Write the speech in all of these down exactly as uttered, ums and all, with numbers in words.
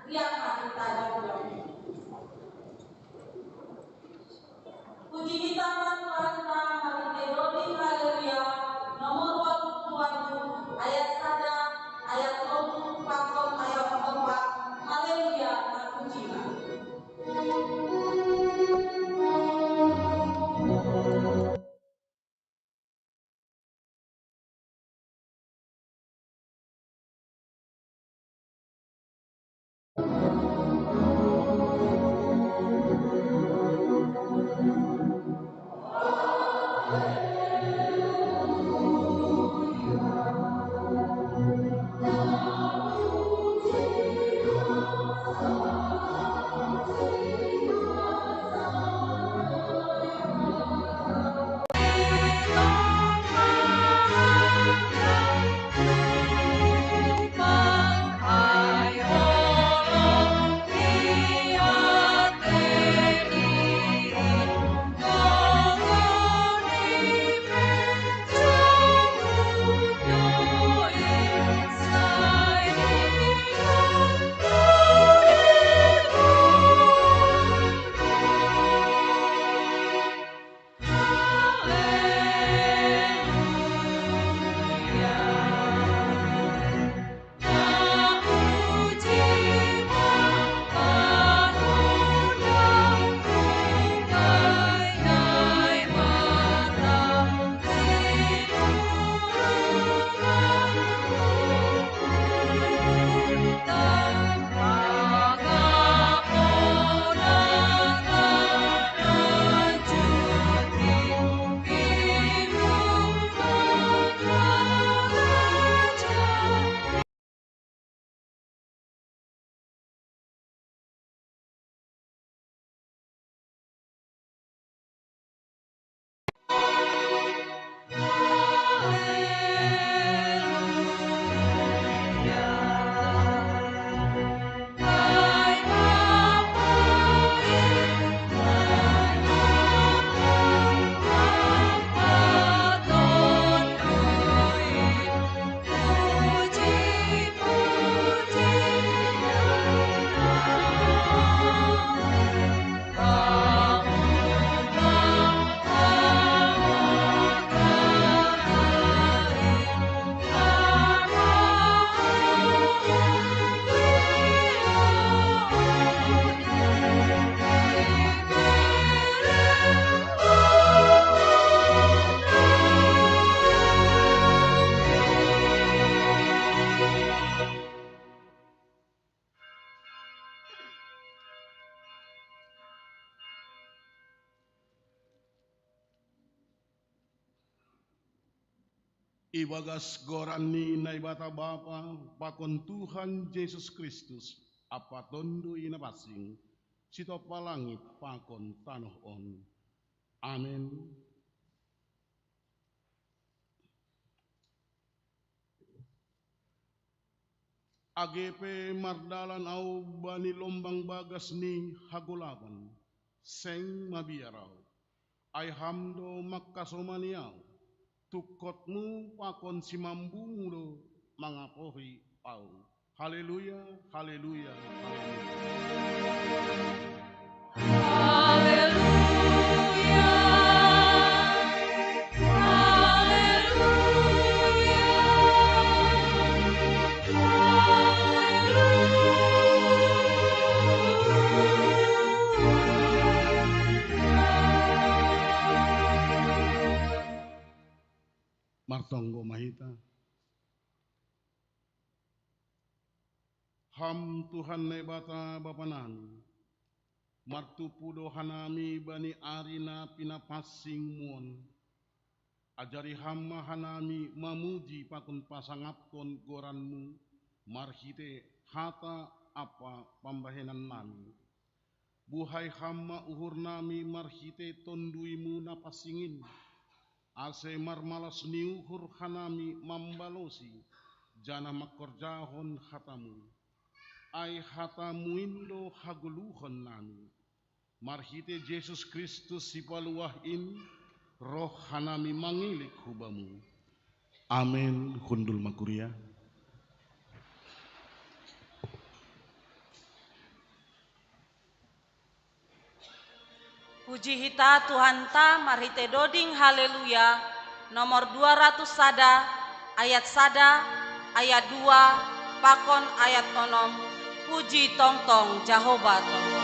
Riak ma hita jumpa. Puji hita ma Tuhanta, marhite doding haleluya, nomor walu pulu walu, ayat sada, ayat tolu, pakon ayat opat, haleluya, tapuji ma. Ibagas goran ni Naibata Bapa, pakon Tuhan Jesus Kristus, ampa Tonduy Napansing, sitompa langit pakon tanoh on. Amen. Age pe mardalan ahu bani lombang bagas ni hagolapan, seng mabiar ahu. Ai Ham do mangkasomani ahu, tungkotmu pakon simambumu do mangapohi ahu. Haleluya, haleluya, haleluya. Haleluya, haleluya, haleluya. Martonggo ma hita. Ham Tuhan Naibata Bapa nami, martumpu do hanami bani ari na pinapansingmu on. Ajari Ham ma hanami mamuji pakon pasangapkon goranmu marhite hata ampa pambahenan nami. Buhai Ham ma uhur nami marhite Tonduymu na pansing in, ase marmalas ni uhur hanami mambalosi, janah mangkorjahon hatamu. Ai hatamu in do hagoluhon nami. Marhite Jesus Kristus Sipaluah in, roh hanami mangilik hu Bamu. Amen. Hundul ma kuria. Puji hita Tuhanta marhite doding Haleluya nomor dua ratus sada, ayat sada, ayat dua, pakon ayat onom. Puji tongtong Jahowa tongtong.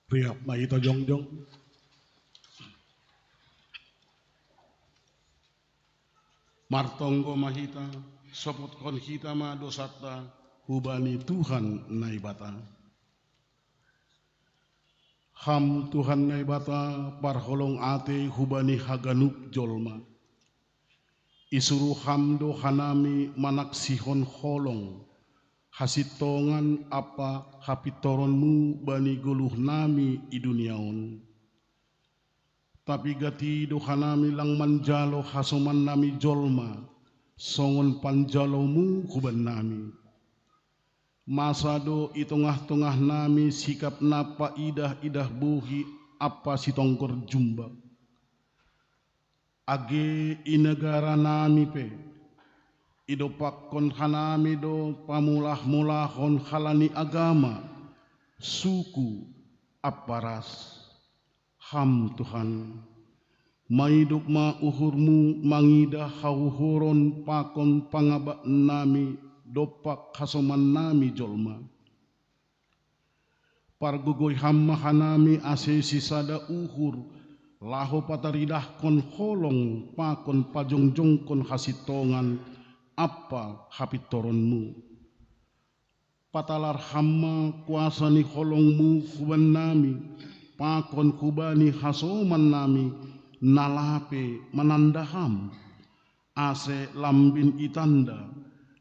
Riap ma hita jongjong. Martonggo ma hita, sopotkon hita ma dosanta hubani Tuhan Naibata. Ham Tuhan Naibata, parholong atei hubani haganup jolma. Isuru Ham do hanami manaksihon holong, hasintongan ampa hapintoronMu bani goluhnami i dunia on. Tapi gati do hanami lang manjalo hasomannami jolma, songon panjaloMu hubannami. Masa do i tongah-tongahnami sikap na paidah-idah bohi ampa sitongkor jumbak. Age i negaranami pe, idompakkon hanami do pamolah-molahon halani agama, suku, ampa ras. Ham Tuhan, maidop ma uhurMu mangidah hauhuron pakon pangabaannami dompak hasomannami jolma. Pargogoi Ham ma hanami ase sisada uhur, laho pataridahkon holong pakon pajongjongkon hasintongan ampa hapintoronMu. Patalar Ham ma kuasa ni holongMu hubannami, pakon hubani hasomannami na lape mananda Ham, ase lambin itanda,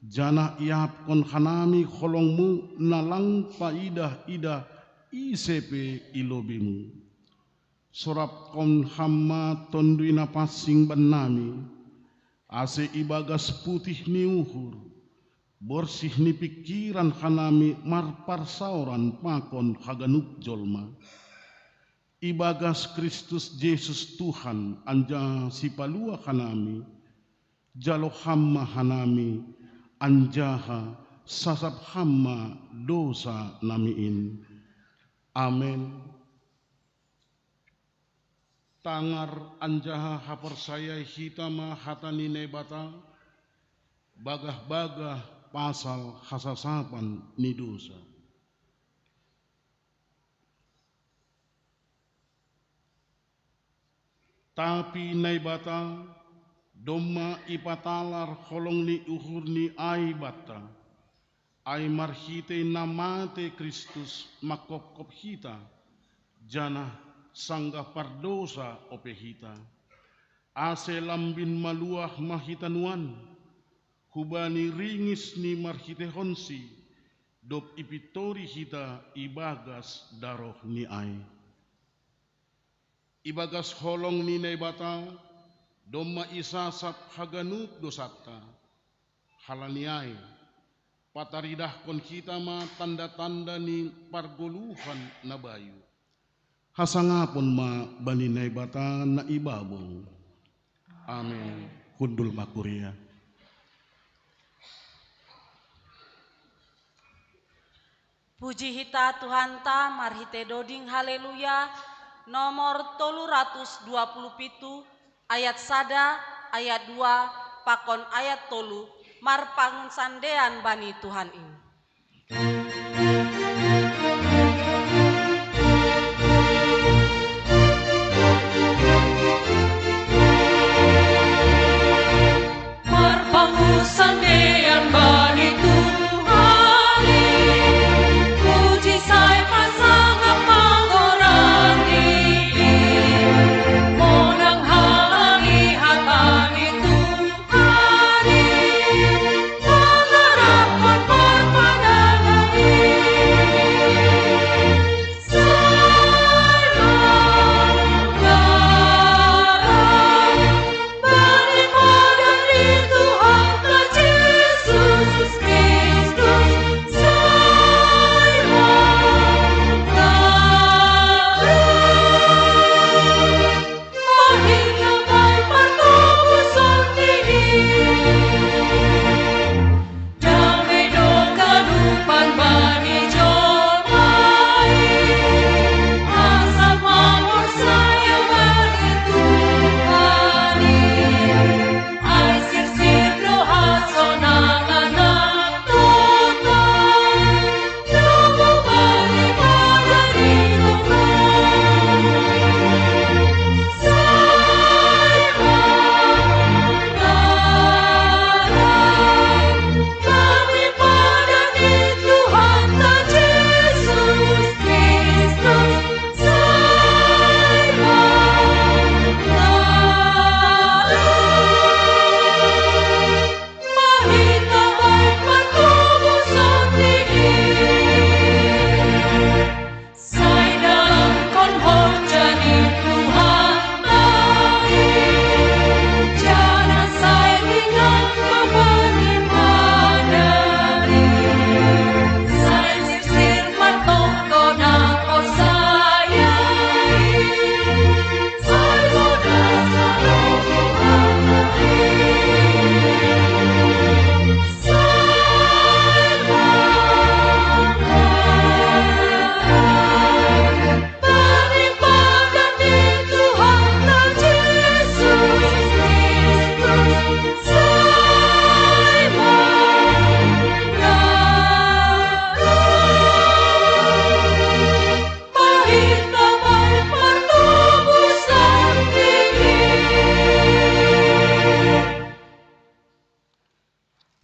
janah iahapkon hanami holongMu na lang paidah-idah ise pe i lobeiMu. Sorapkon Ham ma Tonduy Napansing bannami, ase ibagas putih ni uhur, borsih ni pingkiran hanami marparsaoran pakon haganup jolma. Ibagas Kristus Jesus Tuhan anjaha Sipalua hanami, jalo Ham ma hanami, anjaha sasap Ham ma dousanami in. Amen. Tangar anjaha haporsayai hita ma hata ni Naibata, bagah-bagah pasal hasasapan ni dosa. Tapi Naibata domma ipatalar holong ni uhurni ai banta, ai marhitei na mate Kristus manghophop hita, janah sanggah pardousa ope hita. Ase lambin maluah ma hita nuan, hubani ringis ni marhiteihonSi, dob ipintori hita ibagas darohNi ai. Ibagas holong ni Naibata, domma isasap haganup dousanta. Halani ai, pataridahkon hita ma tanda-tanda ni pargoluhan na bayu. Hasangapon ma bani Naibata na i babou. Amen. Hundul ma kuria. Puji hita Tuhanta marhitei doding Haleluya nomor tolu ratus dua puluh pitu, ayat sada, ayat dua, pakon ayat tolu, marpangunsandean bani Tuhan in. Marpangunsandean bani Tuhan, puji sai pasangap ma goran-Ni, monang halani hata ni Tuhan, mangaraphon parpanangan-Ni.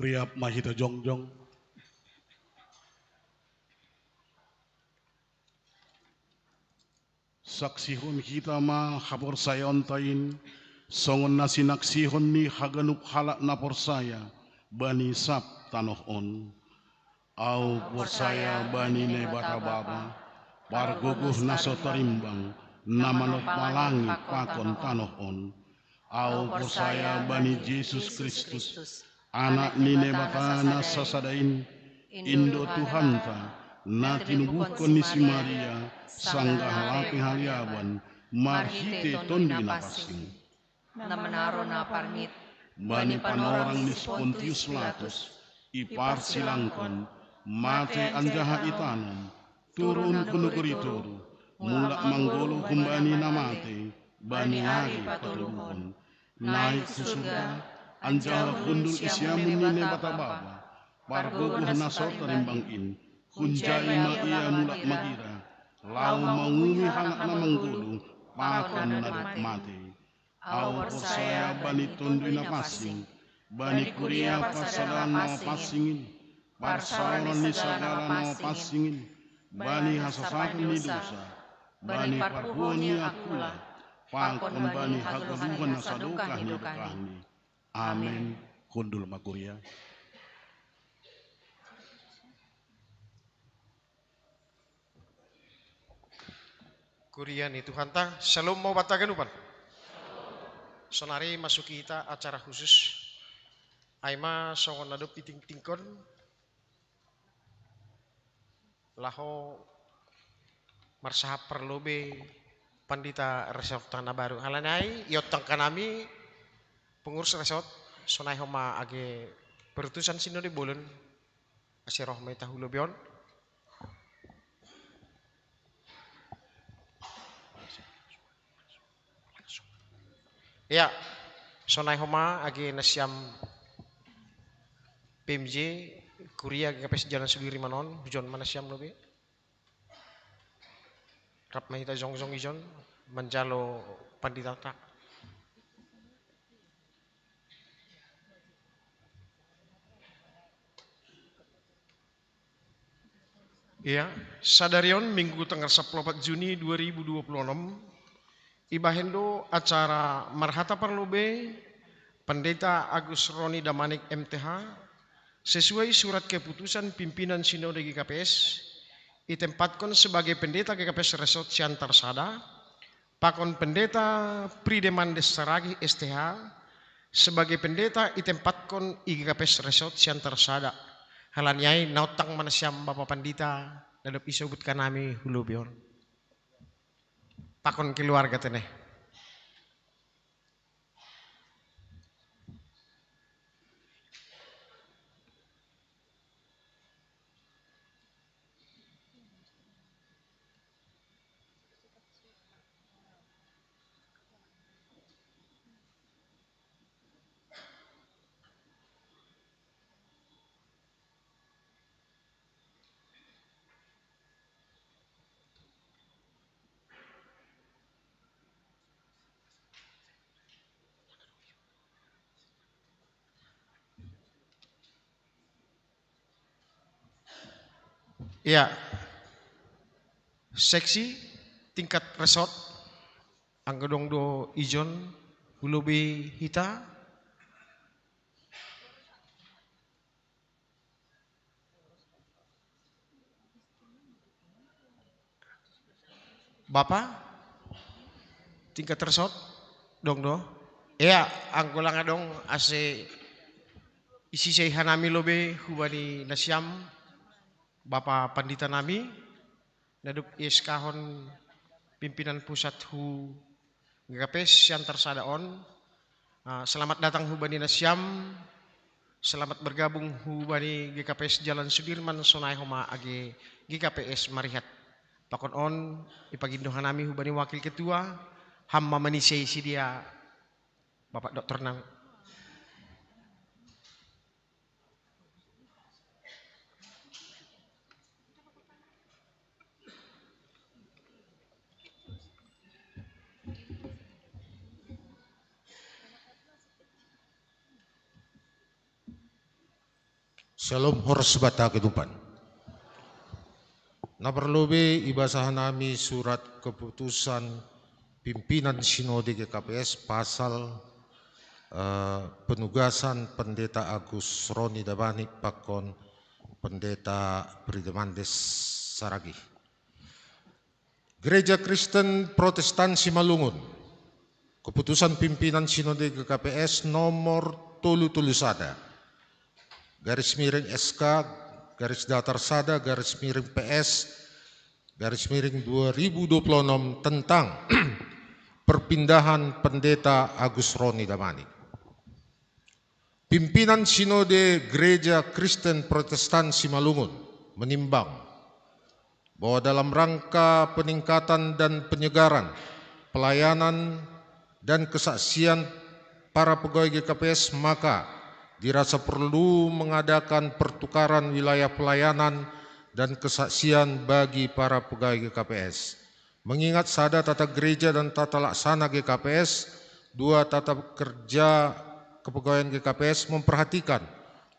Riap ma hita jongjong. Saksihon hita ma haporsayaonta in, songon na sinaksihon ni haganup halak na porsaya bani sab tanoh on. Ahu porsaya bani Naibata Bapa, pargogoh na so tarimbang, na manompa langit pakon tanoh on. Ahu porsaya bani Jesus Kristus, Anak ni Naibata na sasada in, in do Tuhanta, na tinubuhkon ni si Maria sanggah lape haliaban marhitei Tonduy Napansing. Na manaro na parngit bani panorang ni si Pontius Pilatus, iparsilangkon, mate anjaha itanom, turun hu nagori toruh, mulak manggoluh humbani na mate, bani ari patoluhon, naik hu surga, anjaha hundul hu siamun ni Naibata Bapa, pargogoh na so tarimbang in, hunjai ma ia mulak magira, laho mangumumi halak na manggoluh pakon na dob matei. Ahu porsaya bani Tonduy Napansing, bani kuria parsadaan na mapansing in, parsaoran ni sagala na mapansing in, bani hasasaton ni dousa, bani parpuhoon ni angkula, pakon bani hagoluhan na sadokah ni dokahni. Amen. Hundul ma kuria. Kuria ni Tuhanta, syalom ma banta haganupan. Sonari masuki hita acara khusus. Ai ma songon na dob itingtingkon, laho marsahap parlobei pandita resortta na baru. Halani ai iontangkan hami pengurus resort, sonai homa age perutusan sinode bolon, ase roh ma hita hu lobei on. Ya, sonai homa age nasiam P M J, kuria G K P S Jalan Sudirman on, hujon ma nasiam lobei. Rap ma hita jongjong ijon manjalo panditata. Iya, sadari on Minggu tanggal sampulu opat Juni dua ribu dua puluh enam, ibahen do acara marhata parlobei Pendeta Agus Roni Damanik M T H, sesuai surat keputusan pimpinan Sinode G K P S, itempatkon sebagai pendeta G K P S Resort Siantar Sada, pakon Pendeta Pridemandes Saragih S T H, sebagai pendeta itempatkon i G K P S Resort Siantar Sada. Halani ai naontang ma nasiam Bapa Pandita, na dob isobutkan hami hu lobei on. Pakon keluarga tene. Iya. Seksi tingkat resort, anggo dong do ijon hu lobei hita. Bapa, tingkat resort dong do? Iya, anggo lang adong ase isisei hanami lobei hubani nasiam Bapa Pandita nami, na dob ieskahon pimpinan pusat hu G K P S Siantar Sada on. Ah, selamat datang hubani nasiam, selamat bergabung hubani G K P S Jalan Sudirman, sonai homa age G K P S Marihat. Pakon on ipagindo hanami hubani wakil ketua, ham ma manise isi dia Bapak Doktor nami. Syalom, horas banta haganupan. Na parlobei ibasa hanami surat keputusan pimpinan Sinode G K P S pasal eh, penugasan Pendeta Agus Roni Damanik pakon Pendeta Pridemandes Saragih. Gereja Kristen Protestan Simalungun. Keputusan pimpinan Sinode G K P S nomor tolu tolu sada, garis miring S K, garis datar sada, garis miring P S, garis miring dua ribu dua puluh enam tentang perpindahan Pendeta Agus Roni Damanik. Pimpinan Sinode Gereja Kristen Protestan Simalungun menimbang bahwa dalam rangka peningkatan dan penyegaran pelayanan dan kesaksian para pegawai G K P S, maka dirasa perlu mengadakan pertukaran wilayah pelayanan dan kesaksian bagi para pegawai G K P S. Mengingat sada tata gereja dan tata laksana G K P S, dua tata kerja kepegawaian G K P S memperhatikan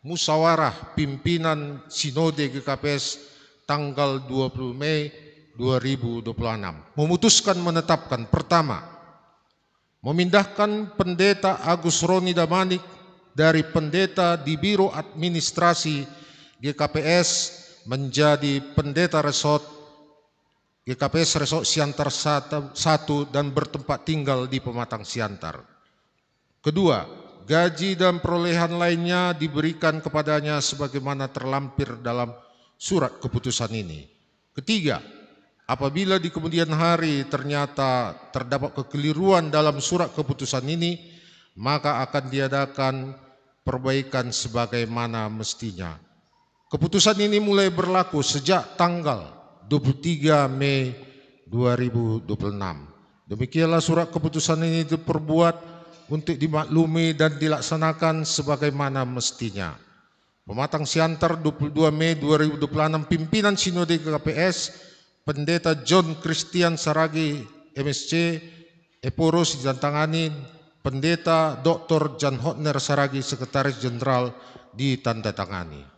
musyawarah pimpinan Sinode G K P S tanggal dua puluh Mei dua ribu dua puluh enam. Memutuskan menetapkan, pertama, memindahkan Pendeta Agus Roni Damanik dari pendeta di Biro Administrasi G K P S menjadi pendeta resort G K P S Resort Siantar satu dan bertempat tinggal di Pematang Siantar. Kedua, gaji dan perolehan lainnya diberikan kepadanya sebagaimana terlampir dalam surat keputusan ini. Ketiga, apabila di kemudian hari ternyata terdapat kekeliruan dalam surat keputusan ini, maka akan diadakan perbaikan sebagaimana mestinya. Keputusan ini mulai berlaku sejak tanggal dua puluh tiga Mei dua ribu dua puluh enam. Demikianlah surat keputusan ini diperbuat untuk dimaklumi dan dilaksanakan sebagaimana mestinya. Pematang Siantar, dua puluh dua Mei dua ribu dua puluh enam, pimpinan Sinode G K P S, Pendeta John Christian Saragi, M S C, Ephorus, ditandatangani, Pendeta Doktor Jan Hotner Saragi, Sekretaris Jenderal, ditandatangani.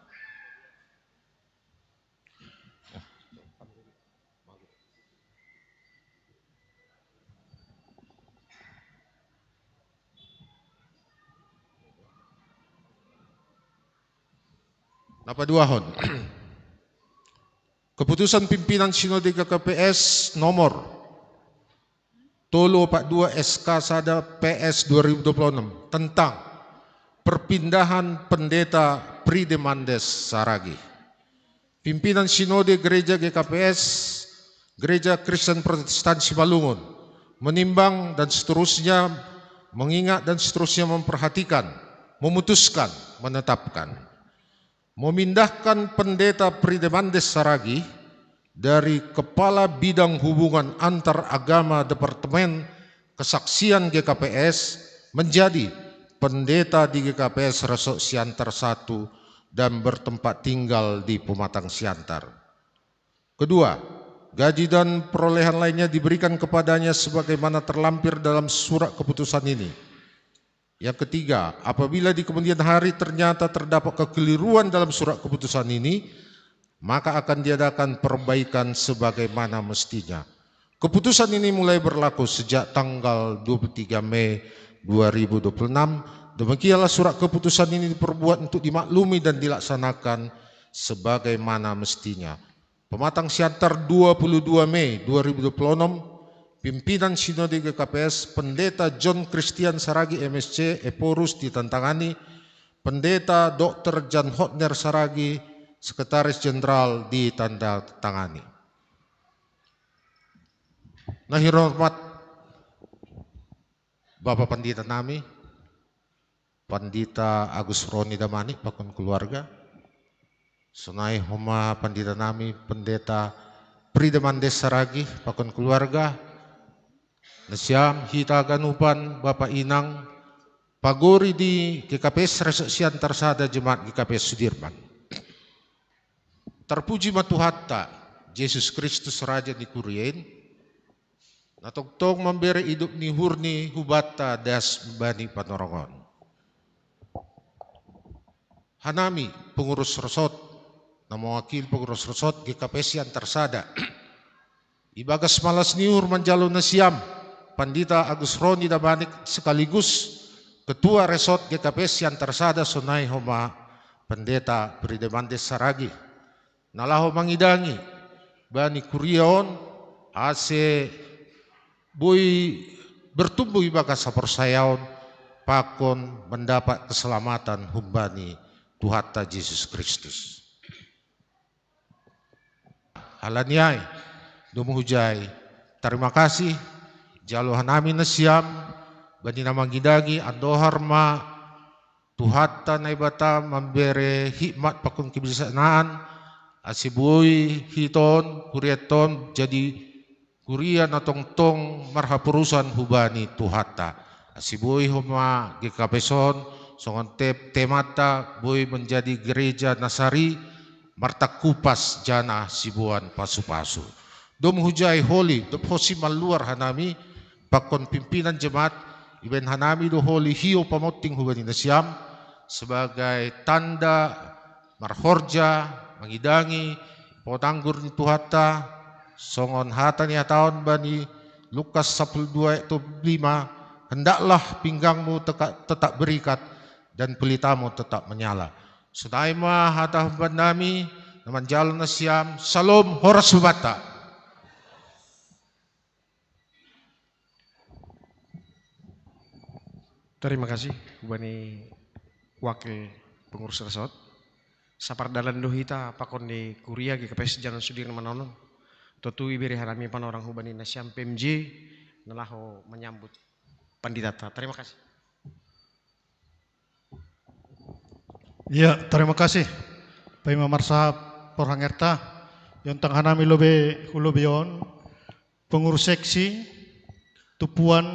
Napaduahon. Keputusan pimpinan Sinode G K P S nomor tolu opat dua S K sada P S dua ribu dua puluh enam tentang perpindahan Pendeta Pridemandes Saragi. Pimpinan Sinode Gereja G K P S, Gereja Kristen Protestan Simalungun, menimbang dan seterusnya, mengingat dan seterusnya, memperhatikan, memutuskan, menetapkan. Memindahkan Pendeta Pridemandes Saragi dari Kepala Bidang Hubungan Antar Agama Departemen Kesaksian G K P S menjadi pendeta di G K P S Resort Siantar satu dan bertempat tinggal di Pematang Siantar. Kedua, gaji dan perolehan lainnya diberikan kepadanya sebagaimana terlampir dalam surat keputusan ini. Yang ketiga, apabila di kemudian hari ternyata terdapat kekeliruan dalam surat keputusan ini, maka akan diadakan perbaikan sebagaimana mestinya. Keputusan ini mulai berlaku sejak tanggal dua puluh tiga Mei dua ribu dua puluh enam. Demikianlah surat keputusan ini diperbuat untuk dimaklumi dan dilaksanakan sebagaimana mestinya. Pematang Siantar, dua puluh dua Mei dua ribu dua puluh enam, pimpinan Sinode G K P S, Pendeta John Christian Saragi, M S C, Ephorus, ditandatangani, Pendeta Doktor Jan Hotner Saragi, Sekretaris Jenderal, ditandatangani. Nah, hormat Bapak Pendeta nami, Pandita Agus Roni Damanik pakon keluarga. Sonai homa pandita nami Pendeta Pridemandes Saragi pakon keluarga. Nasiam hita ganupan bapa inang pagori di G K P S Resort Siantar sada Jemaat G K P S Sudirman. Terpuji ma Tuhanta, Jesus Kristus Raja ni kuriain, na tongtong mambere idup ni uhurni hubanta das bani panorongon. Hanami pengurus resort, na mewakili pengurus resort G K P S Siantar sada. Ibagas malas ni uhur manjalo nasiam, Pandita Agus Roni Damanik sekaligus Ketua Resort G K P S Siantar sada, sonai homa Pendeta Pridemandes Saragi. Na laho mangidangi bani kuria on, ase boi bertumbuh ibagas haporsayaon, pakon mendapat keselamatan humbani Tuhanta Jesus Kristus. Halani ai, domu hujai, tarima kasih, jalo hanami nasiam, bani na mangidangi, andohar ma Tuhanta Naibata mambere hikmat pakon kebijaksanaan, ase boi hita on, kurianta on, jadi kuria na tongtong marhaporusan hubani Tuhanta. Asi boi homa G K P S on, songon te-, temanta boi manjadi gereja na sari, martangkupas jana siboan pasu-pasu. Dom hujai holi, dom hosi maluar hanami, pakon pimpinan jemaat, ibaen hanami do holi hiou pamonting hubani nasiam, sebagai tanda marhorja, mangidangi, potanggur ni Tuhanta, songon hata ni hataon bani Lukas sapuluh dua ayat dua puluh lima, "Hendaklah pinggangmu teka-, tetap berikat dan pelitamu tetap menyala." Sonai ma hata hubannami, na manjalo nasiam, Salom, horas hubanta. Terima kasih hubani wakil pengurus resort. Sapardalan do hita pakon ni kuria G K P S Jalan Sudirman on. Tontu ibere hanami panorang hubani nasiam P M J na laho menyambut panditata. Terima kasih. Ya, terima kasih. Paima marsahap porhangerta, iontang hanami lobe, hu lobe on, pengurus seksi, tumpuan,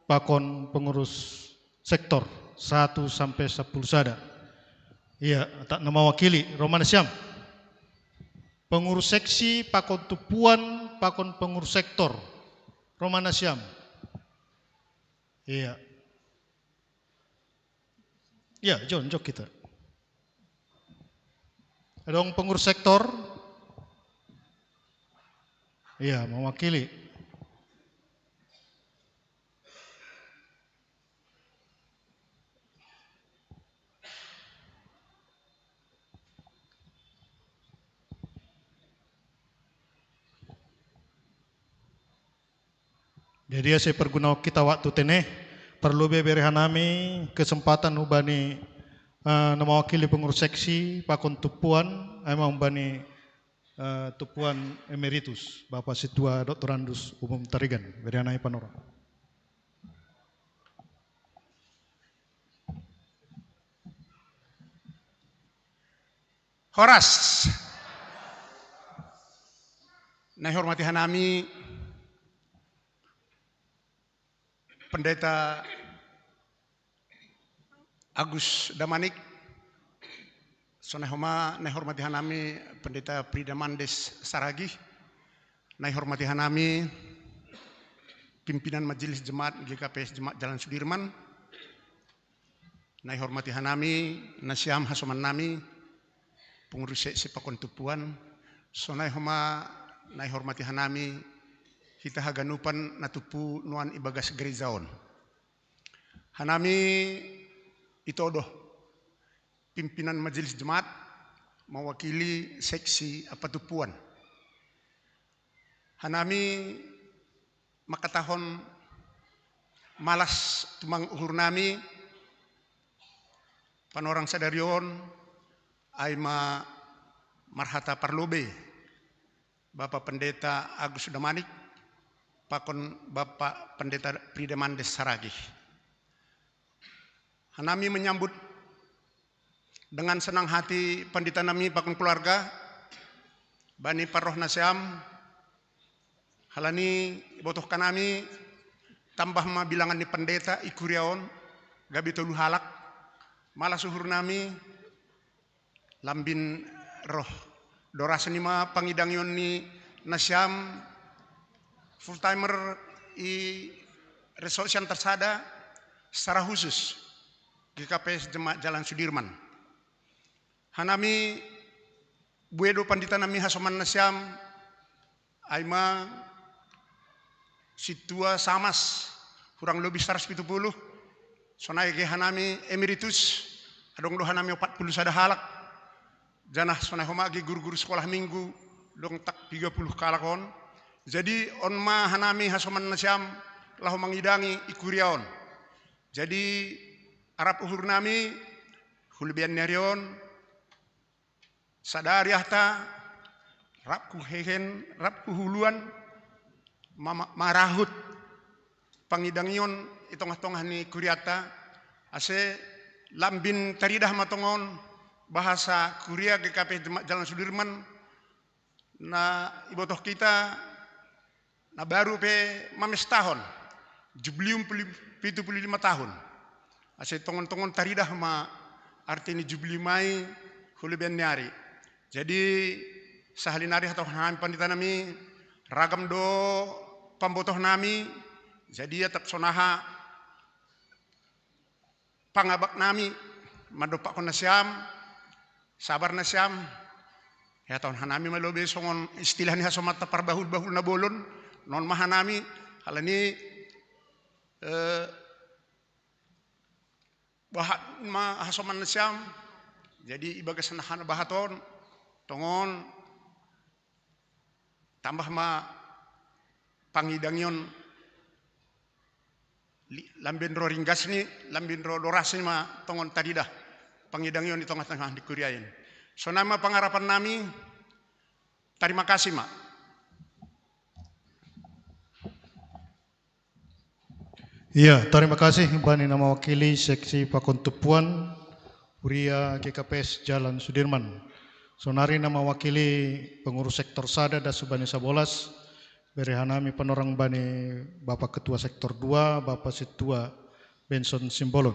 pakon pengurus sektor, satu sampai sepuluh sada. Iya, tak nama wakili, ro ma nasiam. Pengurus seksi, pakon tumpuan, pakon pengurus sektor, ro ma nasiam. Iya. Iya, John, jok kita. Adong pengurus sektor. Iya, mewakili. Jadi, asa parguna kita waktu tene, parlobei bere hanami kesempatan hubani, eh, na mewakili pengurus seksi, pakon tumpuan, ai ma hubani, eh, tumpuan emeritus, Bapak Situa Doktorandus Umum Tarigan, bere hanami panorang. Horas. Na ihormati hanami Pendeta Agus Damanik, sonai homa na ihormati hanami Pendeta Prida Mandes Saragih, na ihormati hanami pimpinan Majelis Jemaat G K P S Jemaat Jalan Sudirman, na ihormati hanami nasiam hasomannami, pengurus seksi pakon tumpuan, sonai homa na ihormati hanami hita haganupan na tumpu nuan ibagas gereja on. Hanami ito do pimpinan Majelis Jemaat mewakili seksi ampa tumpuan. Hanami mangkatahon malas tumang uhurnami, panorang sadari on, ai ma marhata parlobei Bapak Pendeta Agus Damanik pakon Bapak Pendeta Prida Mandes Saragih. Hanami menyambut dengan senang hati panditanami pakon keluarga, bani parroh nasiam, halani ibotohkan nami, tambah ma bilangan ni pandita i kuria on, gabe tolu halak, malas uhurnami, lambin roh. Dorasa ni ma pangidangion ni nasiam full timer i resort sian tarsada secara khusus G K P S Jemaat Jalan Sudirman. Hanami bue do panditanami hasoman nasiam, ai ma sintua samas, hurang lobi saratus pitu puluh, sonai ge hanami emeritus, adong do hanami opat puluh sada halak, janah sonai homa ge guru-guru sekolah minggu, dong tak tiga puluh halak on. Jadi on ma hanami hasoman nasiam, laho mangidangi i kuria on. Jadi arap uhurnami, hulebean ni ari on, sadari ahta, rap hu hehen, rap hu huluan, ma-, ma-, marahut pangidangion i tongah-tongah ni kuriata, ase lambin taridah ma tongon bahasa kuria G K P Jemaat Jalan Sudirman, na ibotoh kita, baru pe mamestahon jubilium pulu-, pitu pulu lima tahun. Ase tongon-tongon taridah ma arti ni jubilium ai hu lebean ni ari. Jadi, sahali nari hatahon hami pandita nami, ragam do pambotoh nami, jadi atap sonaha pangabak nami, mandompakkon nasiam, sabar nasiam, ya, hatahon hanami ma lobe songon istilah ni hasomanta parbahul-bahul na bolon, non ma hanami, halani, eh, bahat ma hasoman nasiam, jadi ibagas na hana bahaton, tongon, tambah ma pangidangion li-, lambin ro ringgas ni, lambin ro doras ni ma tongon taridah. Pangidangion di tongah-tongah ni kuriain. Sonai ma pangarapan nami, tarima kasih ma. Iya, tarima kasih bani na mawakili seksi pakon tumpuan, huria G K P S Jalan Sudirman. Sonari na mawakili pengurus sektor sada das hubani sabolas, bere hanami panorang bani Bapak Ketua Sektor dua, Bapak Situa Benson Simbolon.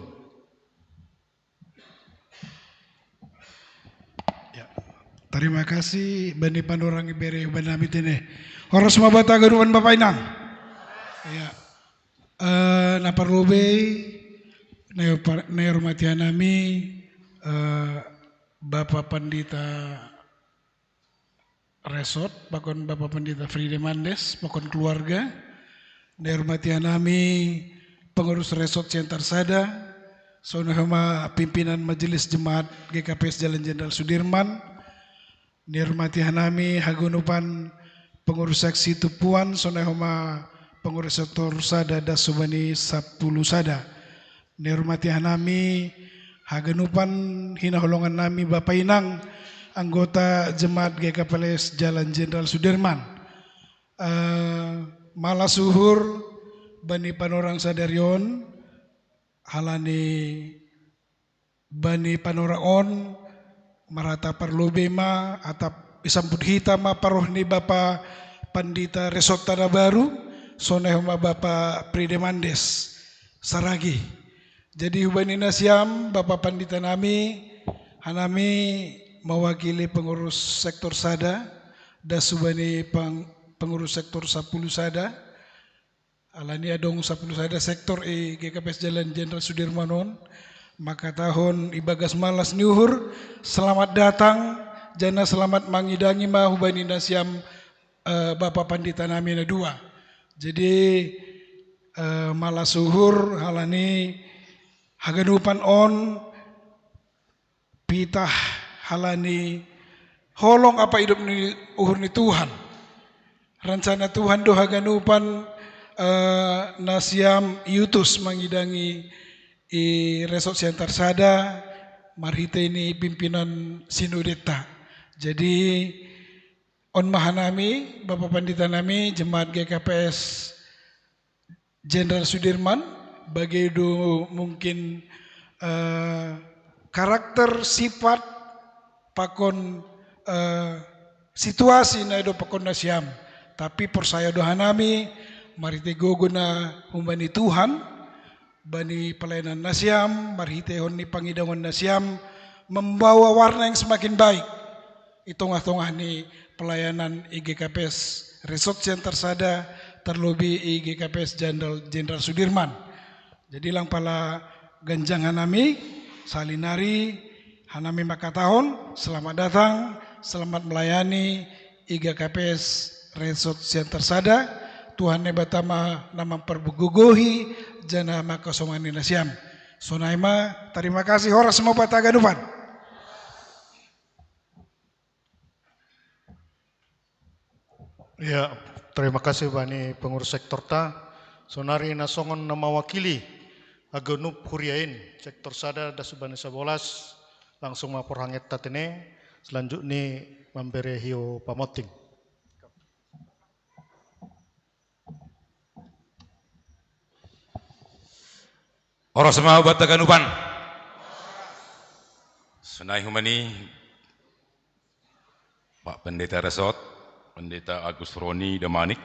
Ya. Tarima kasih bani panorang ibere hubani nami tene. Horas ma bata garuan Bapak Inang. Ya. Eh, na parlobei, na, na hormati hanami, eh, Bapak Pandita Resort, pakon Bapak Pandita Fride Mandes, pakon keluarga, na hormati hanami pengurus Resort Siantar Sada, sonai homa pimpinan Majelis Jemaat G K P S Jalan Jenderal Sudirman, na hormati hanami haganupan pengurus seksi tumpuan, sonai homa pengurus sektor sada das hubani sampulu sada. Na hormati hanami haganupan hinaholongan nami Bapak Inang, anggota Jemaat G K P S Jalan Jenderal Sudirman. Eh, malas uhur bani panorang sadari on, halani bani panorang on, marhata parlobei ma, atap isambut hita ma paroh ni Bapa Pandita Resort Tanah Baru, sonai homa Bapa Fride Mandes Saragi. Jadi hubani nasiam, Bapa Pandita nami, hanami mawakili pengurus sektor sada, das hubani peng-, pengurus sektor sampulu sada, alani adong sampulu sada sektor i G K P S Jalan Jenderal Sudirman on, mangkatahon ibagas malas ni uhur, selamat datang, jana selamat mangidangi ma hubani nasiam, eh, Bapa Pandita nami na dua. Jadi, eh, malas uhur, halani haganupan on, pitah halani holong ampa idop ni uhur ni Tuhan. Rencana Tuhan do haganupan, eh, nasiam iutus mangidangi i Resort Siantar Sada, marhite ni pimpinan sinodeta. Jadi, on ma hanami, Bapa Pandita nami, Jemaat G K P S Jenderal Sudirman, bage do mungkin, eh, karakter, sifat, pakon, eh, situasi na do pakon nasiam. Tapi porsaya do hanami, marhite gogo na hubani Tuhan, bani pelayanan nasiam, marhitehon ni pangidangon nasiam, membawa warna yang semakin baik i tongah-tongah ni pelayanan i G K P S Resort Siantar Sada, terlebih i G K P S Jenderal, Jenderal Sudirman. Jadi lang pala ganjang hanami, sahali nari hanami mangkatahon, selamat datang, selamat melayani i G K P S Resort Siantar Sada, Tuhan Naibata ma na mampargogohi, jana mangkasomani nasiam. Sonai ma, tarima kasih, horas ma bata haganupan. Ya, terima kasih bani pengurus sektor ta. Sonari na songon na mawakili haganup huria in, sektor sada das hubani sabolas, langsung ma porhangenta tene, selanjutnya mambere hiu pamonting. Horas ma bata haganupan. Sonai hubani Pak Pendeta Resort, Pendeta Agus Roni Damanik.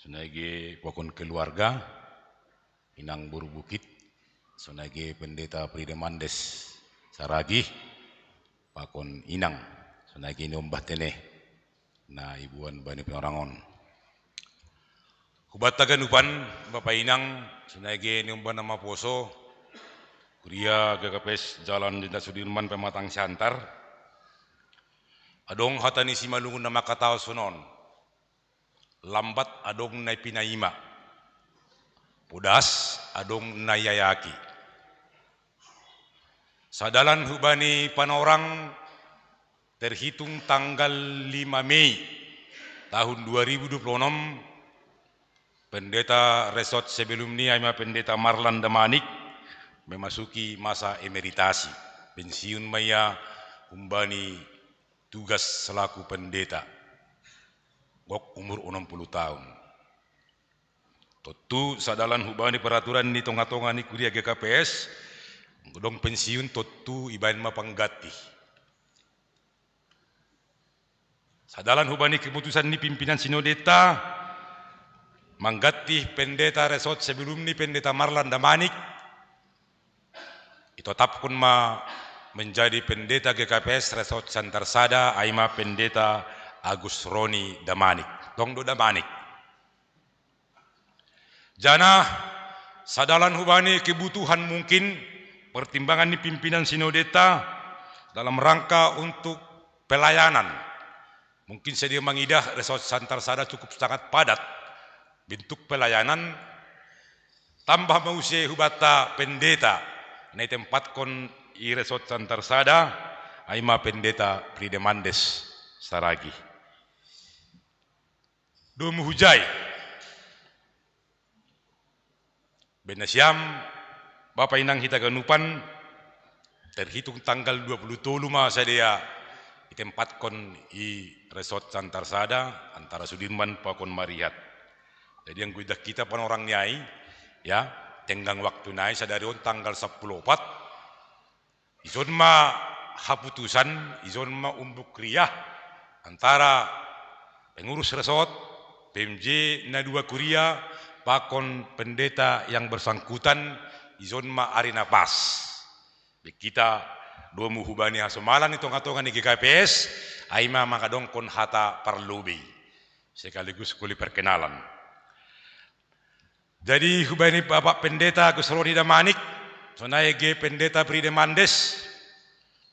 Sonai ge pakon keluarga, inang boru Bukit, sonai ge Pendeta Pride Mandes Saragih, pakon inang, sonai ge niombah tene, na iboan bani panorangon. Hubanta ganupan, bapa inang, sonai ge niombah na maposo, kuria G K P S Jalan Jenderal Sudirman Pematang Siantar, adong hata ni Simalungun na mangkatahon sonon: Lambat adong na pinaima, podas adong na iayaki. Sadalan hubani panorang, terhitung tanggal lima Mei tahun dua ribu dua puluh enam, Pendeta Resort sebelum ni, ai ma Pendeta Marlan Damanik, memasuki masa emeritasi. Pensiun ma ia humbani tugas selaku pendeta. Gok umur onom puluh tahun. Tontu sadalan hubani peraturan ni tonga-tonga ni kuria G K P S, dong pensiun tontu ibaen ma pangganti. Sadalan hubani keputusan ni pimpinan sinodeta, mangganti Pendeta Resort sebelum ni, Pendeta Marlan Damanik, itotapkon ma menjadi Pendeta G K P S Resort Siantar Sada, ai ma Pendeta Agus Roni Damanik. Tong do Damanik. Janah sadalan hubani kebutuhan, mungkin pertimbangan ni pimpinan sinodeta dalam rangka untuk pelayanan. Mungkin sadia mangidah Resort Siantar Sada cukup sangat padat bentuk pelayanan, tambah ma muse hubanta pendeta na itempatkon i Resort Siantar Sada, ai ma Pendeta Pride Mandes Saragih. Domu hujai. Baen nasiam, bapa inang hita ganupan, terhitung tanggal dua puluh tolu ma sadia itempatkon i Resort Siantar Sada antara Sudirman pakon Marihat. Jadi anggo idah hita panorang ni ai, ya, tenggang waktu nai sadari on tanggal sampulu opat, ison ma haputusan, ison ma umbuk riah antara pengurus resort, P M J na dua kuria, pakon pendeta yang bersangkutan, ison ma ari na pas. Baen hita domu hubani hasomalan i tonga-tonga ni G K P S, ai ma mangadongkon hata parlobei sekaligus kuli perkenalan. Jadi hubani Bapak Pendeta Agus Roni Damanik, sonai ge Pendeta Pride Mandes,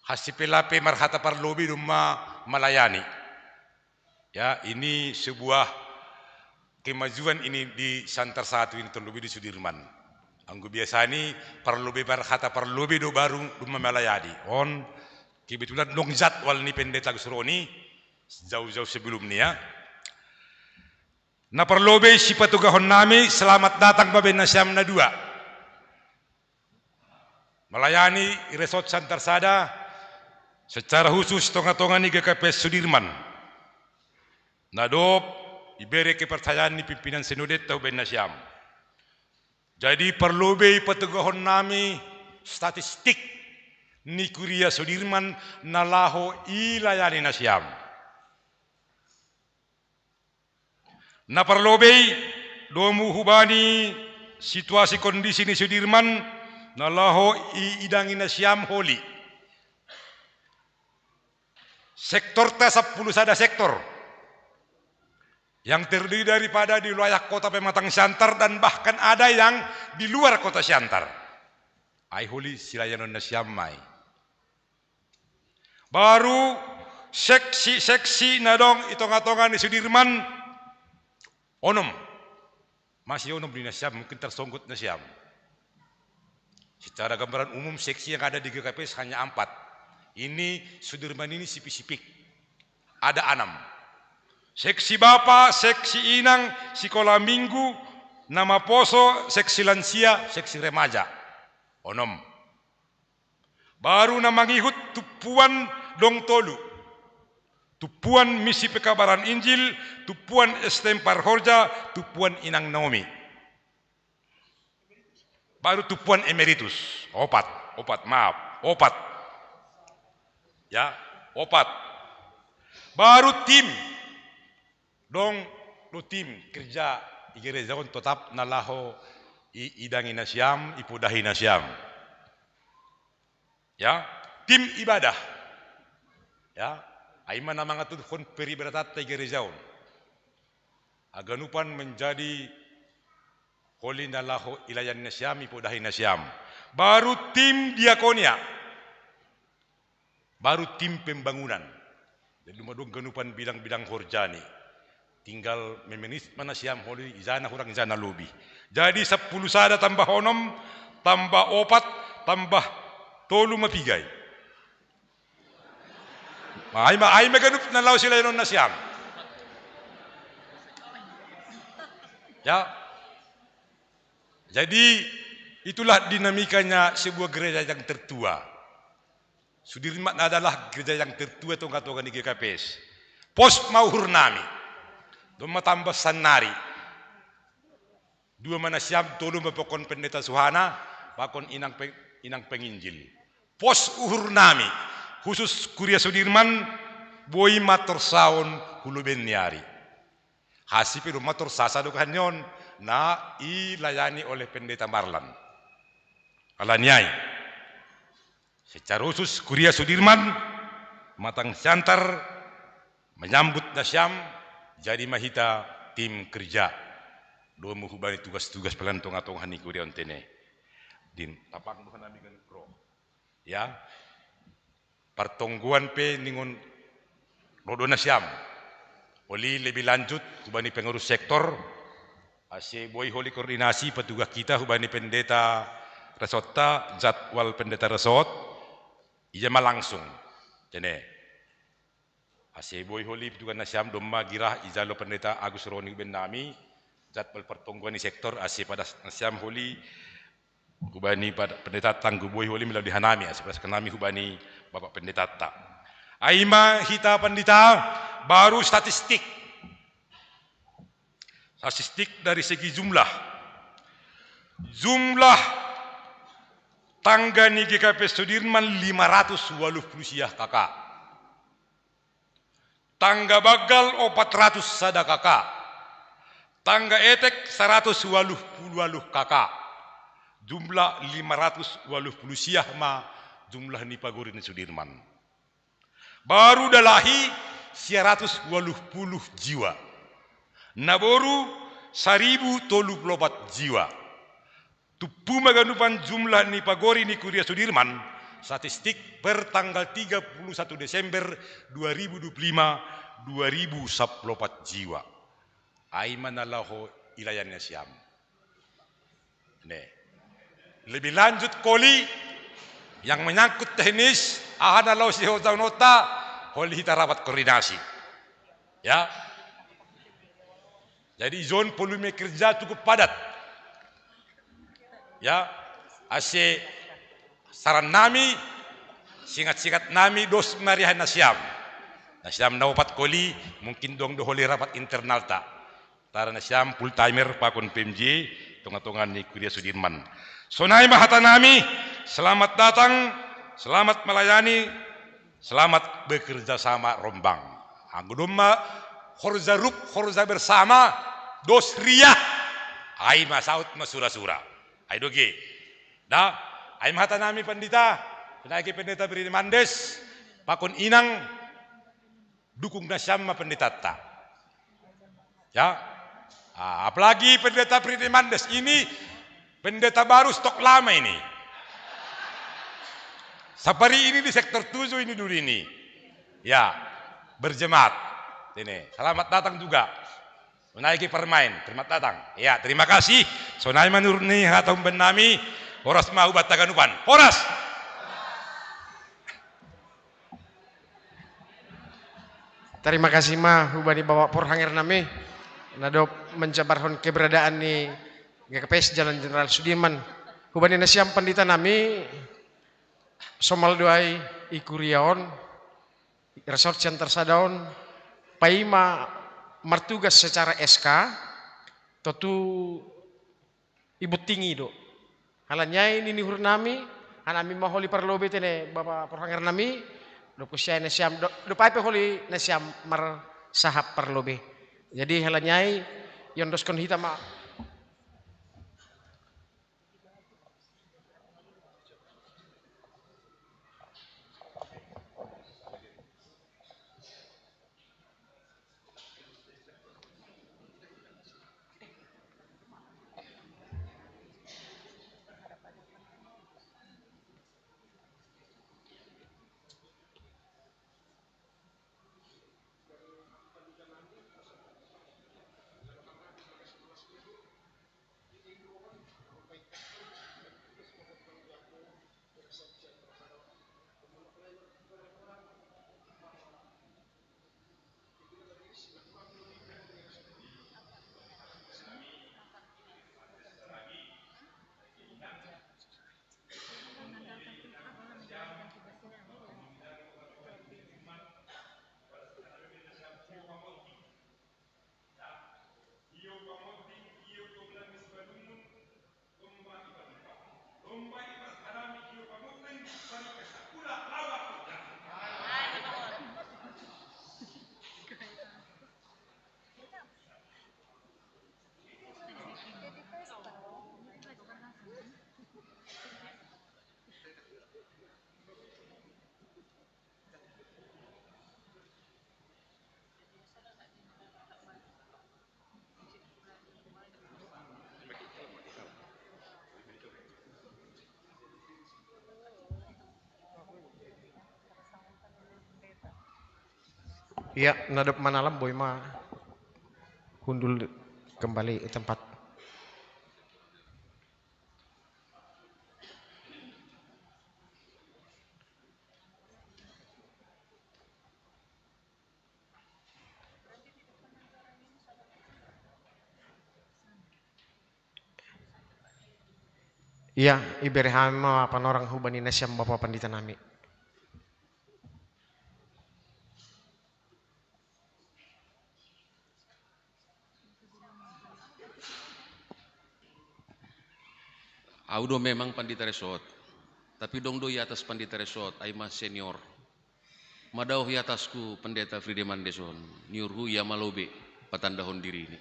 hasipelape marhata parlobei domma melayani. Ya, ini sebuah kemajuan ini di Siantar Satu ini, terlebih di Sudirman. Anggo biasani parlobei, marhata parlobei do baru domma melayani. On kebetulan dong jadwal ni Pendeta Agus Roni jauh-jauh sebelum ni, ya. Na parlobei sipatugahon nami, selamat datang baen nasiam na dua. Melayani i Resort Siantar Sada secara khusus tonga-tonga ni G K P S Sudirman. Na dob ibere kepercayaan ni pimpinan sinodeta baen nasiam. Jadi parlobei patugahon nami statistik ni kuria Sudirman na laho ilayani nasiam. Na parlobei domu hubani situasi kondisi ni Sudirman na laho iidangi nasiam holi. Sektorta sampulu sada sektor yang terdiri daripada di wilayah Kota Pematang Siantar dan bahkan ada yang di luar Kota Siantar. Ai holi silayanon nasiam ma i. Baru seksi-seksi na dong i tonga-tonga ni Sudirman, onom. Masih onom di nasiam, mungkin tersonggot nasiam. Secara gambaran umum, seksi yang ada di G K P S hanya empat. Ini Sudirman ini sipik-sipik. Ada enam. Seksi bapa, seksi inang, sekolah minggu, na maposo, seksi lansia, seksi remaja. Onom. Baru na mangihut tumpuan dong tolu. Tumpuan misi pekabaran Injil, tumpuan S T M parhorja, tumpuan inang Naomi. Baru tumpuan emeritus. Opat, opat, maaf, opat. Ya, opat. Baru tim. Dong do tim kerja I gereja on totap na laho i, idangi nasiam, ipodahi nasiam. Ya, tim ibadah. Ya, ai ma na mangaturhon peribadatatta i gereja on. Haganupan menjadi holi na laho ilayani nasiam, ipodahi nasiam. Baru tim diakonia. Baru tim pembangunan. Jadi, dumma adong ganupan bidang-bidang horjani. Tinggal memenuhi ma nasiam holi, ija na hurang, ija na lobi. Jadi, sampulu sada tambah onom, tambah opat, tambah tolu ma piga i. Ai ma, ai ma ganup na laho silayanon nasiam. Ya. Jadi, itulah dinamikanya sebuah gereja yang tertua. Sudirman adalah gereja yang tertua tonga-tonga ni G K P S. Pos ma uhur nami. Domma tambah sannari. Dua ma nasiam, tolu ma pakon pendeta Suhana, pakon inang pe-, inang penginjil. Pos uhur nami, khusus Kuria Sudirman, boi ma torsaon hu lobei ni ari. Hasi pe domma torsasa do kan on, na ilayani oleh pendeta Marlan. Alani ai. Secara khusus Kuria Sudirman, Matang Siantar, menyambut nasiam, jadi ma hita tim kerja. Domu hubani tugas-tugas pelayanan tonga-tonga ni Kuria on tene. Din, tapang Tuhan nami ganup ro. Ya. Partonggoan pe ningon ro do nasiam. Holi lebih lanjut hubani pengurus sektor, ase boi holi koordinasi petugas kita hubani pendeta resortta, jadwal pendeta resort, ija ma langsung. Tene. Ase boi holi petugas nasiam domma gira ijalo pendeta Agus Roni hubani nami, jadwal partonggoan ni sektor, ase padas nasiam holi hubani pad-, pendeta tanggu boi holi milo di hanami, ase padas nami hubani Bapak Pendeta ta. Ai ma hita pendeta, baru statistik. Statistik dari segi jumlah. Jumlah tangga ni G K P Sudirman lima ratus waluh puluh sia K K. Tangga banggal opat ratus sada K K. Tangga etek saratus waluh puluh waluh K K. Jumlah lima ratus waluh puluh sia ma jumlah ni pagori ni Sudirman. Baru dalahi sia ratus waluh puluh jiwa. Naboru saribu tolu puluh opat jiwa. Tumpu ma ganupan jumlah ni pagori ni Kuria Sudirman, statistik per tanggal tiga puluh satu Desember dua ribu dua puluh lima, dua ribu sampulu opat jiwa. Ai ma na laho ilayani nasiam. Ne. Lebih lanjut holi, yang menyangkut teknis, aha na laho sihorjaonta, holi hita rapat koordinasi. Ya. Jadi, ijon volume kerja cukup padat. Ya, ase saran nami, singat-singat nami dos ma ari nasiam. Nasiam na opat holi, mungkin dong do holi rapat internalta. Tara nasiam full timer pakon P M J, tonga-tonga ni Kuria Sudirman. Sonai ma hata nami, selamat datang, selamat melayani, selamat bekerja sama Rombang. Anggo domma horja rup, horja bersama, dos riah. Ai ma saut ma sura-sura. Ai do ge. Da, ai ma hata nami pendeta, sonai ge pendeta Ferdinandes, pakon inang, dukung nasiam ma pendetata. Ya. Ah, apalagi pendeta Ferdinandes ini pendeta baru stok lama ini. Sapari ini di sektor tujuh ini dulu ini. Ya, berjemaat. Ini, selamat datang juga. Sonai ge permain, selamat datang. Ya, terima kasih. Sonai ma nurut ni hata umbahen nami, horas ma hubanta ganupan. Horas. Terima kasih ma hubani Bapak Porhanger nami, na dob menjabarhon keberadaan ni G K P S Jalan Jenderal Sudirman. Hubani nasiam pendeta nami, somal do ai i kuria on, resort center sada on, paima martugas secara S K, tontu ibuttingi do. Halani ai nini uhur nami, hanami ma holi parlobei tene Bapak Porhanger nami, dob husiai nasiam, do-, dob ai pe holi nasiam marsahap parlobei. Jadi halani ai Iandoskon hita ma. Ya, nadop manalam boi ma hundul kembali tempat. Iya, ibere hami ma panorang hubani nasiam Bapa Pandita nami. Au do memang Pandita Resort, tapi dong do i atas Pandita Resort, ai ma senior. Madao i atasku Pendeta Fride Mandeson, niurhu ia ma lobe patandahon dirini.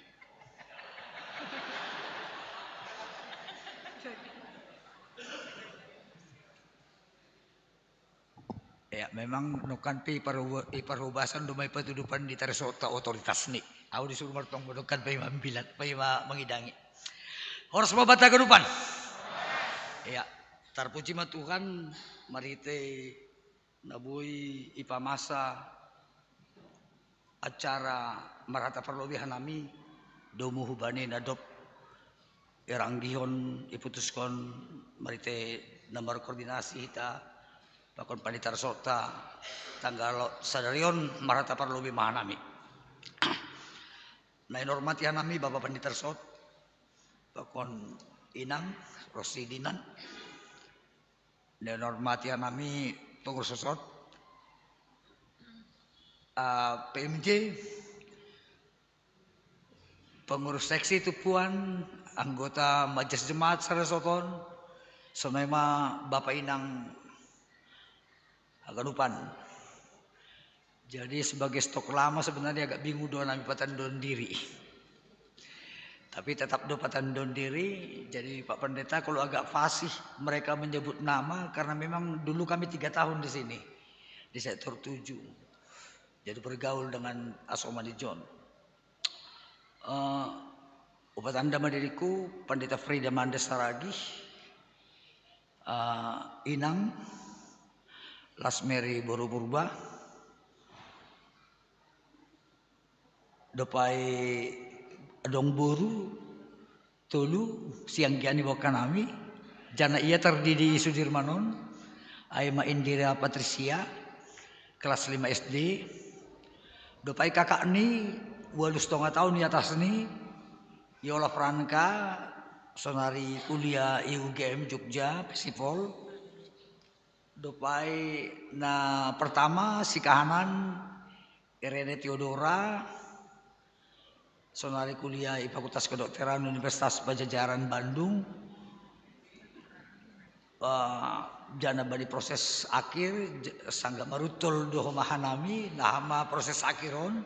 Ya, memang nongkan pe iparhubasan do ma ipatudu Pandita Resort otoritas ni. Au disuruh martong nongkan pe mambilat, pe mangidangi. Horas ma banta haganupan. Ya, tarpuji ma Tuhan, marhite na boi ipamasa acara marhata parlobei hanami, domu hubani na dob iranggihon, iputuskon marhite na markoordinasi hita pakon Pandita Resort ta, tanggal sadari on marhata parlobei ma hanami. Na inormati hanami Bapa Pandita Resort pakon Inang Rosidinan, na inormati hanami pengurus Resort, uh, P M J, pengurus seksi Tumpuan, anggota majelis jemaat sada soton, sonai ma Bapa Inang haganupan. Jadi sebagai stok lama sebenarnya agak bingung do nami patandon diri. Tapi tetap do patandon diri, jadi Pak Pendeta kalau agak fasih mereka menyebut nama karena memang dulu kami tiga tahun di sini, di sektor tujuh. Jadi bergaul dengan Asomani John. Uh, upatanda ma diriku, Pandita Frida Mandes Saragih, uh, Inang Lasmeri Boru Purba, dopai adong boru tolu sianggian ni bokan nami, jana ia tardidi Sudirman on, ai ma Indira Patricia, kelas lima S D, dopai kakak ni, ualu setengah tahun di atas ni, Yola Franka, sonari kuliah I U G M Jogja, Pesipol, dopai na pertama si kahanan, Irene Theodora, sonari kuliah i Fakultas Kedokteran Universitas Pajajaran Bandung. Uh, jana bani proses akhir, sangga marutol do homa hanami, na hama proses akhir on.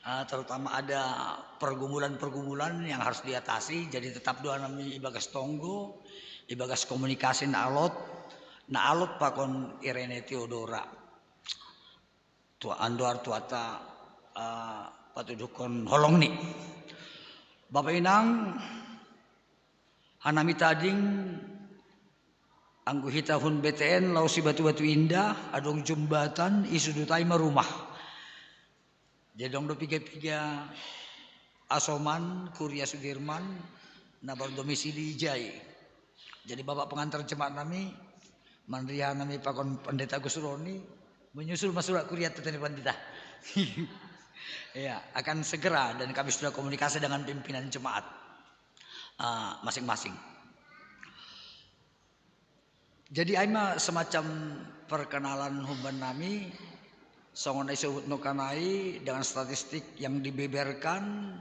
Eh, terutama ada pergumulan-pergumulan yang harus diatasi, jadi tetap doa nami ibagas tonggo, ibagas komunikasi na alot, na alot pakon Irene Theodora. Tua andoar tuata, eh, patuduhkon holong ni. Bapak Inang, hanami tading anggo hita hun B T N, laos i Batu-Batu Indah, adong jumbatan, i sudut ai ma rumah. Jadi dong do piga-piga asoman, Kuria Sudirman, na berdomisili i jai. Jadi bapak pengantar jemaat nami, manriha nami pakon Pendeta Gus Roni, menyusul ma surat kuriat tadi Pendeta. Ya, akan segera dan kami sudah komunikasi dengan pimpinan jemaat, eh, masing-masing. Jadi ai ma semacam perkenalan huban nami, songon na isebut noka nai dengan statistik yang dibeberkan,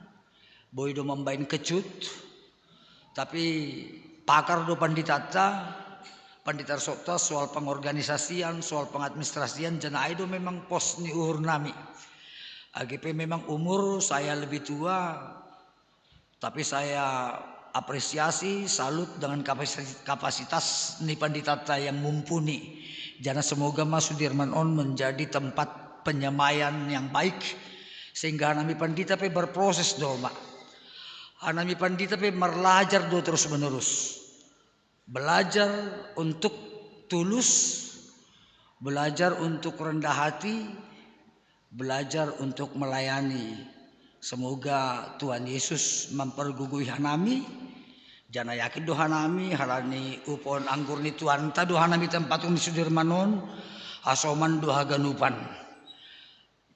boi do mambaen kecut, tapi pakar do panditata, pandita resortta soal pengorganisasian, soal pengadministrasian, jana ai do memang pos ni uhur nami. Age pe memang umur saya lebih tua, tapi saya apresiasi, salut dengan kapasitas, kapasitas ni panditata yang mumpuni. Jana semoga ma Sudirman on menjadi tempat penyemaian yang baik, sehingga nami pandita pe berproses do ma. Nami pandita pe marlajar do terus menerus. Belajar untuk tulus, belajar untuk rendah hati, belajar untuk melayani. Semoga Tuhan Yesus mempergugui hanami, jana yakin do hanami, halani upon anggur ni Tuhanta do hanami tempaton di Sudirman on, asoman do haganupan.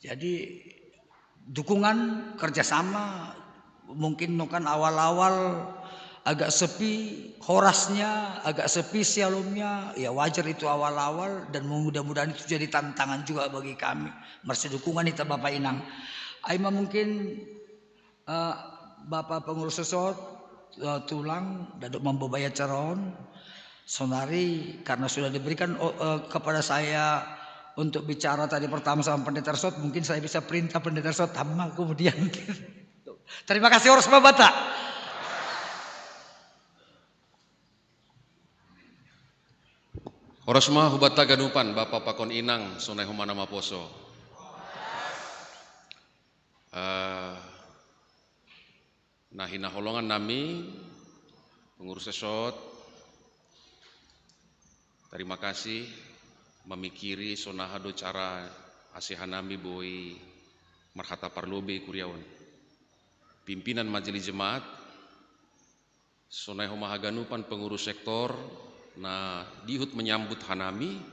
Jadi dukungan kerjasama, mungkin nokan awal-awal agak sepi horasnya, agak sepi sialomnya, ya wajar itu awal-awal, dan mudah-mudahan itu jadi tantangan juga bagi kami. Mersi dukungan ita Bapak Inang. Ai ma mungkin, eh, Bapak pengurus resort, eh, tulang, daduk mambobai acara on. Sonari karena sudah diberikan, oh, eh, kepada saya untuk bicara tadi pertama sama pendeta resort, mungkin saya bisa perintah pendeta resort sama kemudian. Terima kasih, horas ma hubanta. Horas ma hubanta ganupan, Bapa pakon Inang, sonai homa na maposo. Eh, na hinaholongan nami, pengurus resort, terima kasih mamikiri sonaha do cara ase hanami boi marhata parlobei kuria on. Pimpinan majelis jemaat, sonai homa haganupan pengurus sektor na dihut menyambut hanami,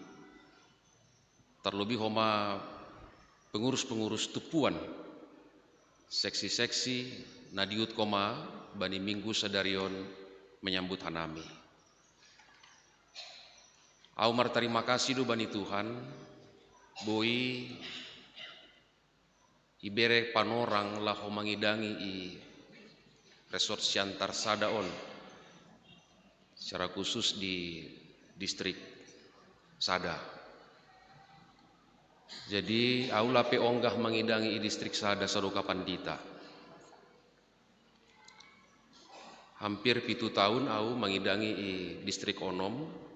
terlebih homa pengurus-pengurus tumpuan, seksi-seksi na dihut homa bani minggu sadari on menyambut hanami. Au martarima kasih do bani Tuhan, boi ibere panorang laho mangidangi i resort Siantar sada on, secara khusus di distrik sada. Jadi au lape onggah mangidangi i distrik sada sadokah pandita. Hampir pitu tahun au mangidangi i distrik onom,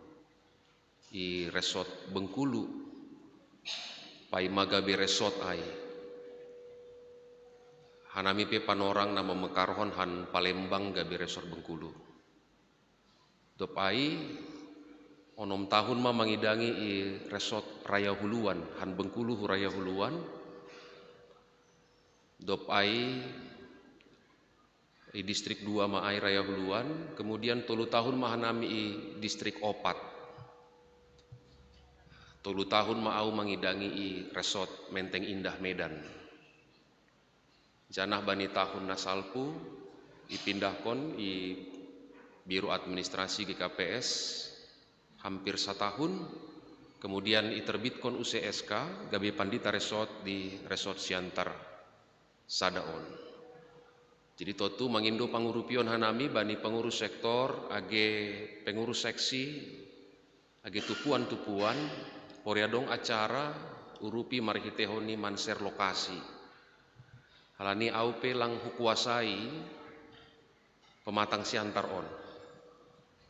i resort Bengkulu, paima gabe resort ai. Hanami pe panorang na mamekarhon han Palembang gabe resort Bengkulu. Dob ai onom tahun ma mangidangi i resort Raya Huluan, han Bengkulu hu Raya Huluan. Dob ai i distrik dua ma ai Raya Huluan, kemudian tolu tahun ma hanami i distrik opat. Tolu tahun ma au mangidangi i resort Menteng Indah Medan. Janah bani tahun na salpu ipindahkon i Biro Administrasi G K P S hampir satahun, kemudian iterbitkon use S K gabe pandita resort di resort Siantar sada on. Jadi tontu mangindo pangurupion hanami bani pengurus sektor, age pengurus seksi, age tumpuan-tumpuan, pori adong acara urupi marhitehon ni manser lokasi. Alani au pe lang hukuasai Pematang Siantar on.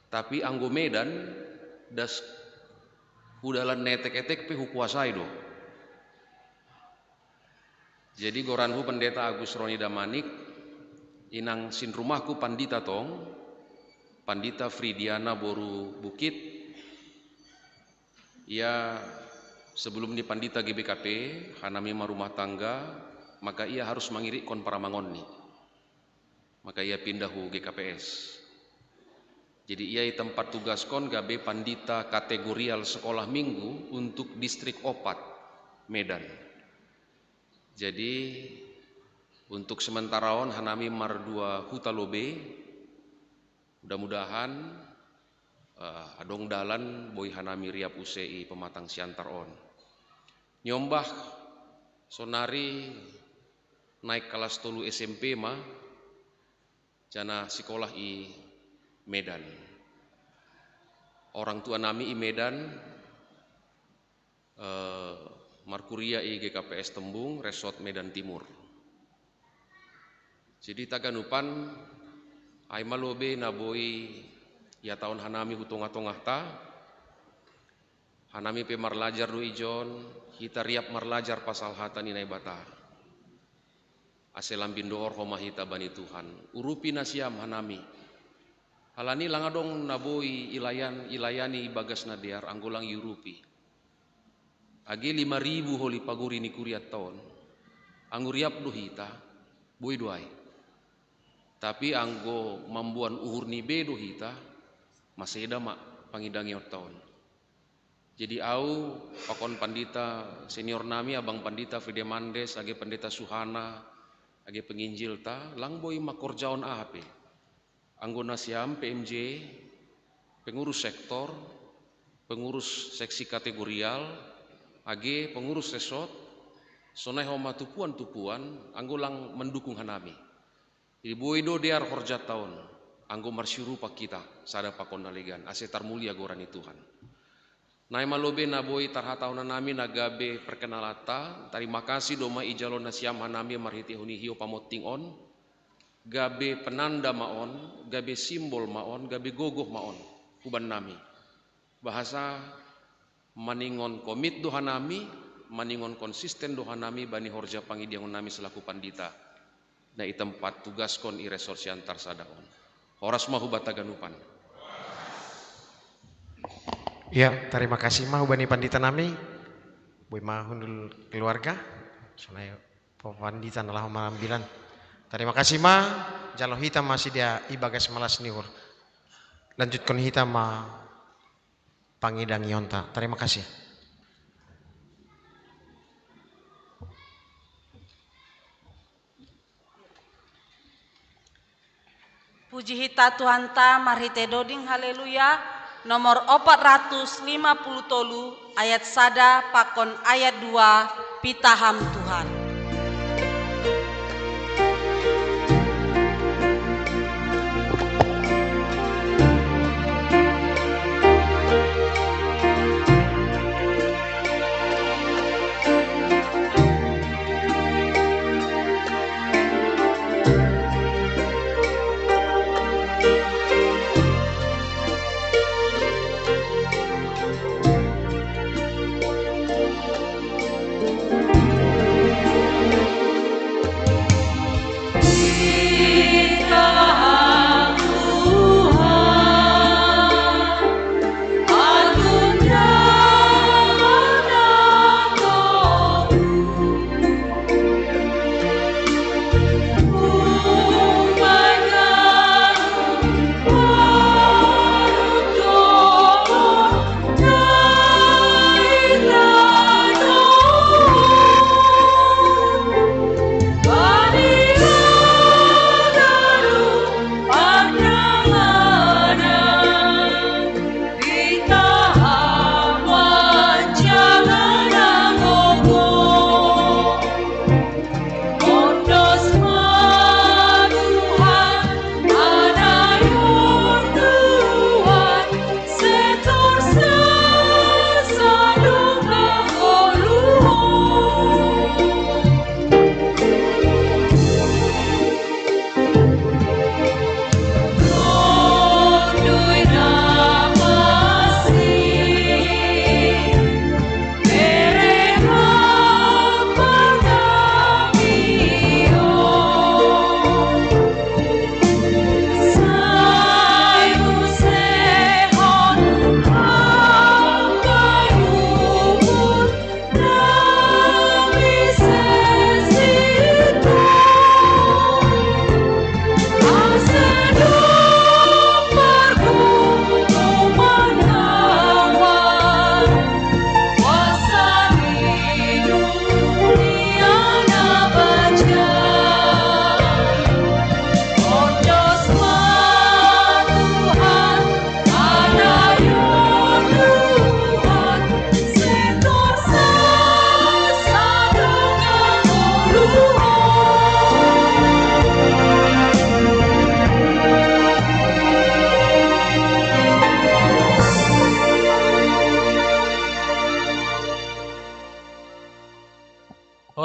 Tapi anggo Medan, das hudalan netek-etek pe hukuasai do. Jadi goranhu Pendeta Agus Roni Damanik, inang sinrumahku pandita tong, Pandita Fridiana boru Bukit, ia sebelum ni pandita G B K P, hanami marumah tangga, maka ia harus mangirikkon paramangonni. Maka ia pindah hu G K P S. Jadi ia i tempat tugaskon gabe pandita kategorial sekolah minggu untuk distrik opat Medan. Jadi untuk sementara on hanami mardua huta lobe, mudah-mudahan uh, adong dalan boi hanami riap use i Pematang Siantar on. Nyombah sonari naik kelas tolu S M P ma, jana sikolah i Medan. Orang tua nami i Medan, eh, markuria i G K P S Tembung, Resort Medan Timur. Jadi taganupan ai ma lobe na boi ia taon hanami hu tongah-tongah ta, hanami pe marlajar do ijon, hita riap marlajar pasal hata ni Naibata. Ase lambin dohor homa hita bani Tuhan. Urupi nasiam hanami. Halani lang adong na boi ilayan, ilayani ibagas na dear anggo lang iurupi. Age lima ribu holi pagori ni kuria taon. Anggo riap do hita, boi do ai. Tapi anggo mamboan uhur ni be do hita, maseda ma pangidangion taon. Jadi au pakon pandita senior nami abang pandita Fidemandes age pandita Suhana age penginjil ta lang boi makorjaon aha pe. Anggo nasiam P M J, pengurus sektor, pengurus seksi kategorial, age pengurus resort, sonai homa tupuan-tupuan anggo lang mendukung hanami. Jadi boi do dear horjat taon, anggo marsirupa kita sada pakon na legan ase tarmulia goran ni Tuhan. Naima lobe na boi tarhatahon hanami na gabe perkenalanta, tarima kasih doma ijalo nasiam hanami marhitehon ihio pamonting on, gabe penanda ma on, gabe simbol ma on, gabe gogoh ma on, huban nami. Bahasa maningon komit do hanami, maningon konsisten do hanami bani horja pangidiangon nami selaku pandita. Na i tempat tugaskon i resort Siantar sada on. Horas ma hubata ganupan. Ya, terima kasih ma hubani pandita nami. Boi ma hundul keluarga. Sonai pandita na laho manambilan. Terima kasih ma, jalo hita ma sidia ibagas malas ni uhur. Lanjutkan hita ma pangidangionta. Terima kasih. Puji hita Tuhanta marhite doding haleluya, nomor opat ratus lima puluh tolu ayat sada pakon ayat dua, pitaham Tuhan.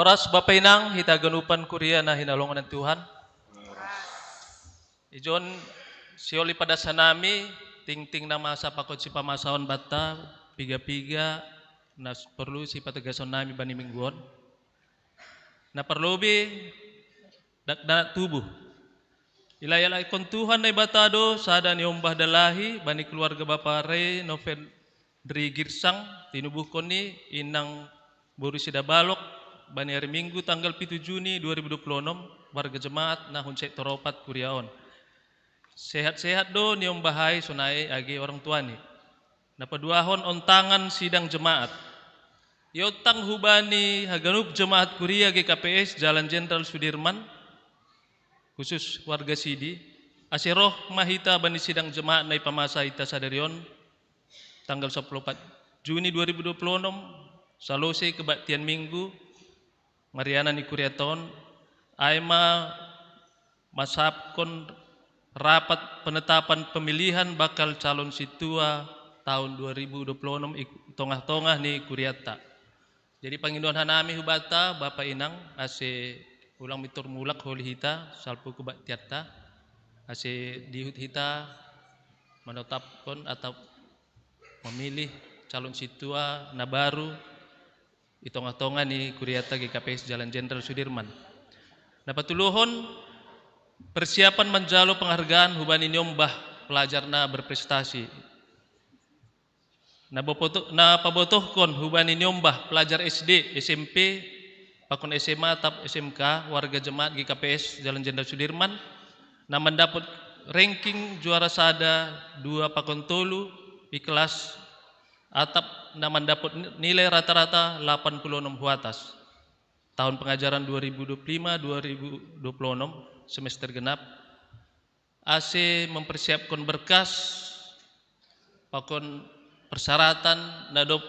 Pas Bapa Inang, hita ganupan kuria na hinalongan Tuhan. Ijon sioli padasan nami, tingting na masa pakon sipamasaon banta, piga-piga, na perlu sipategason nami bani mingguon. Na perlu bi, dakdanak tubuh. Ilaya-layakon Tuhan Naibata do, sada ni ombah dalahi, bani keluarga Bapa Re Noven Dri Girsang, tinubuhkon ni inang boru Sidabalok, bani hari Minggu tanggal pitu Juni dua ribu dua puluh enam, warga jemaat nahun sektor opat kuriaon. Sehat-sehat do ni ombah ai sonai agi orang tuani. Na paduahon ontangan sidang jemaat. Iontang hubani haganup jemaat kuria G K P S Jalan Jenderal Sudirman, khusus warga sidi, ase roh mahita bani sidang jemaat na ipamasa hita sadarion, tanggal sepuluh Juni dua ribu dua puluh enam, salose kebaktian Minggu, marianan ni kuriaton, ai ma masapkon rapat penetapan pemilihan bakal calon situa tahun dua ribu dua puluh enam i tongah-tongah ni kuriata. Jadi pangidoan hanami hubata, Bapa Inang, ase ulang mitur mulak holi hita, salpu kebaktianta, ase dihut hita menetapkon atau memilih calon situa na baru i tongah-tongah ni kuriata G K P S Jalan Jenderal Sudirman. Na patuluhon, persiapan manjalo penghargaan hubani ni ombah pelajar na berprestasi. Na bopoto-, na pabotohkon hubani ni ombah pelajar S D, S M P, pakon S M A tap S M K, warga jemaat G K P S Jalan Jenderal Sudirman, na mandapot ranking juara sada, dua pakon tolu, i kelas, atap na mandapot ni-, nilai rata-rata lapan puluh enam huatas. Tahun pengajaran dua ribu dua puluh lima dua ribu dua puluh enam, semester genap, ase mempersiapkon berkas, pakon persyaratan na dob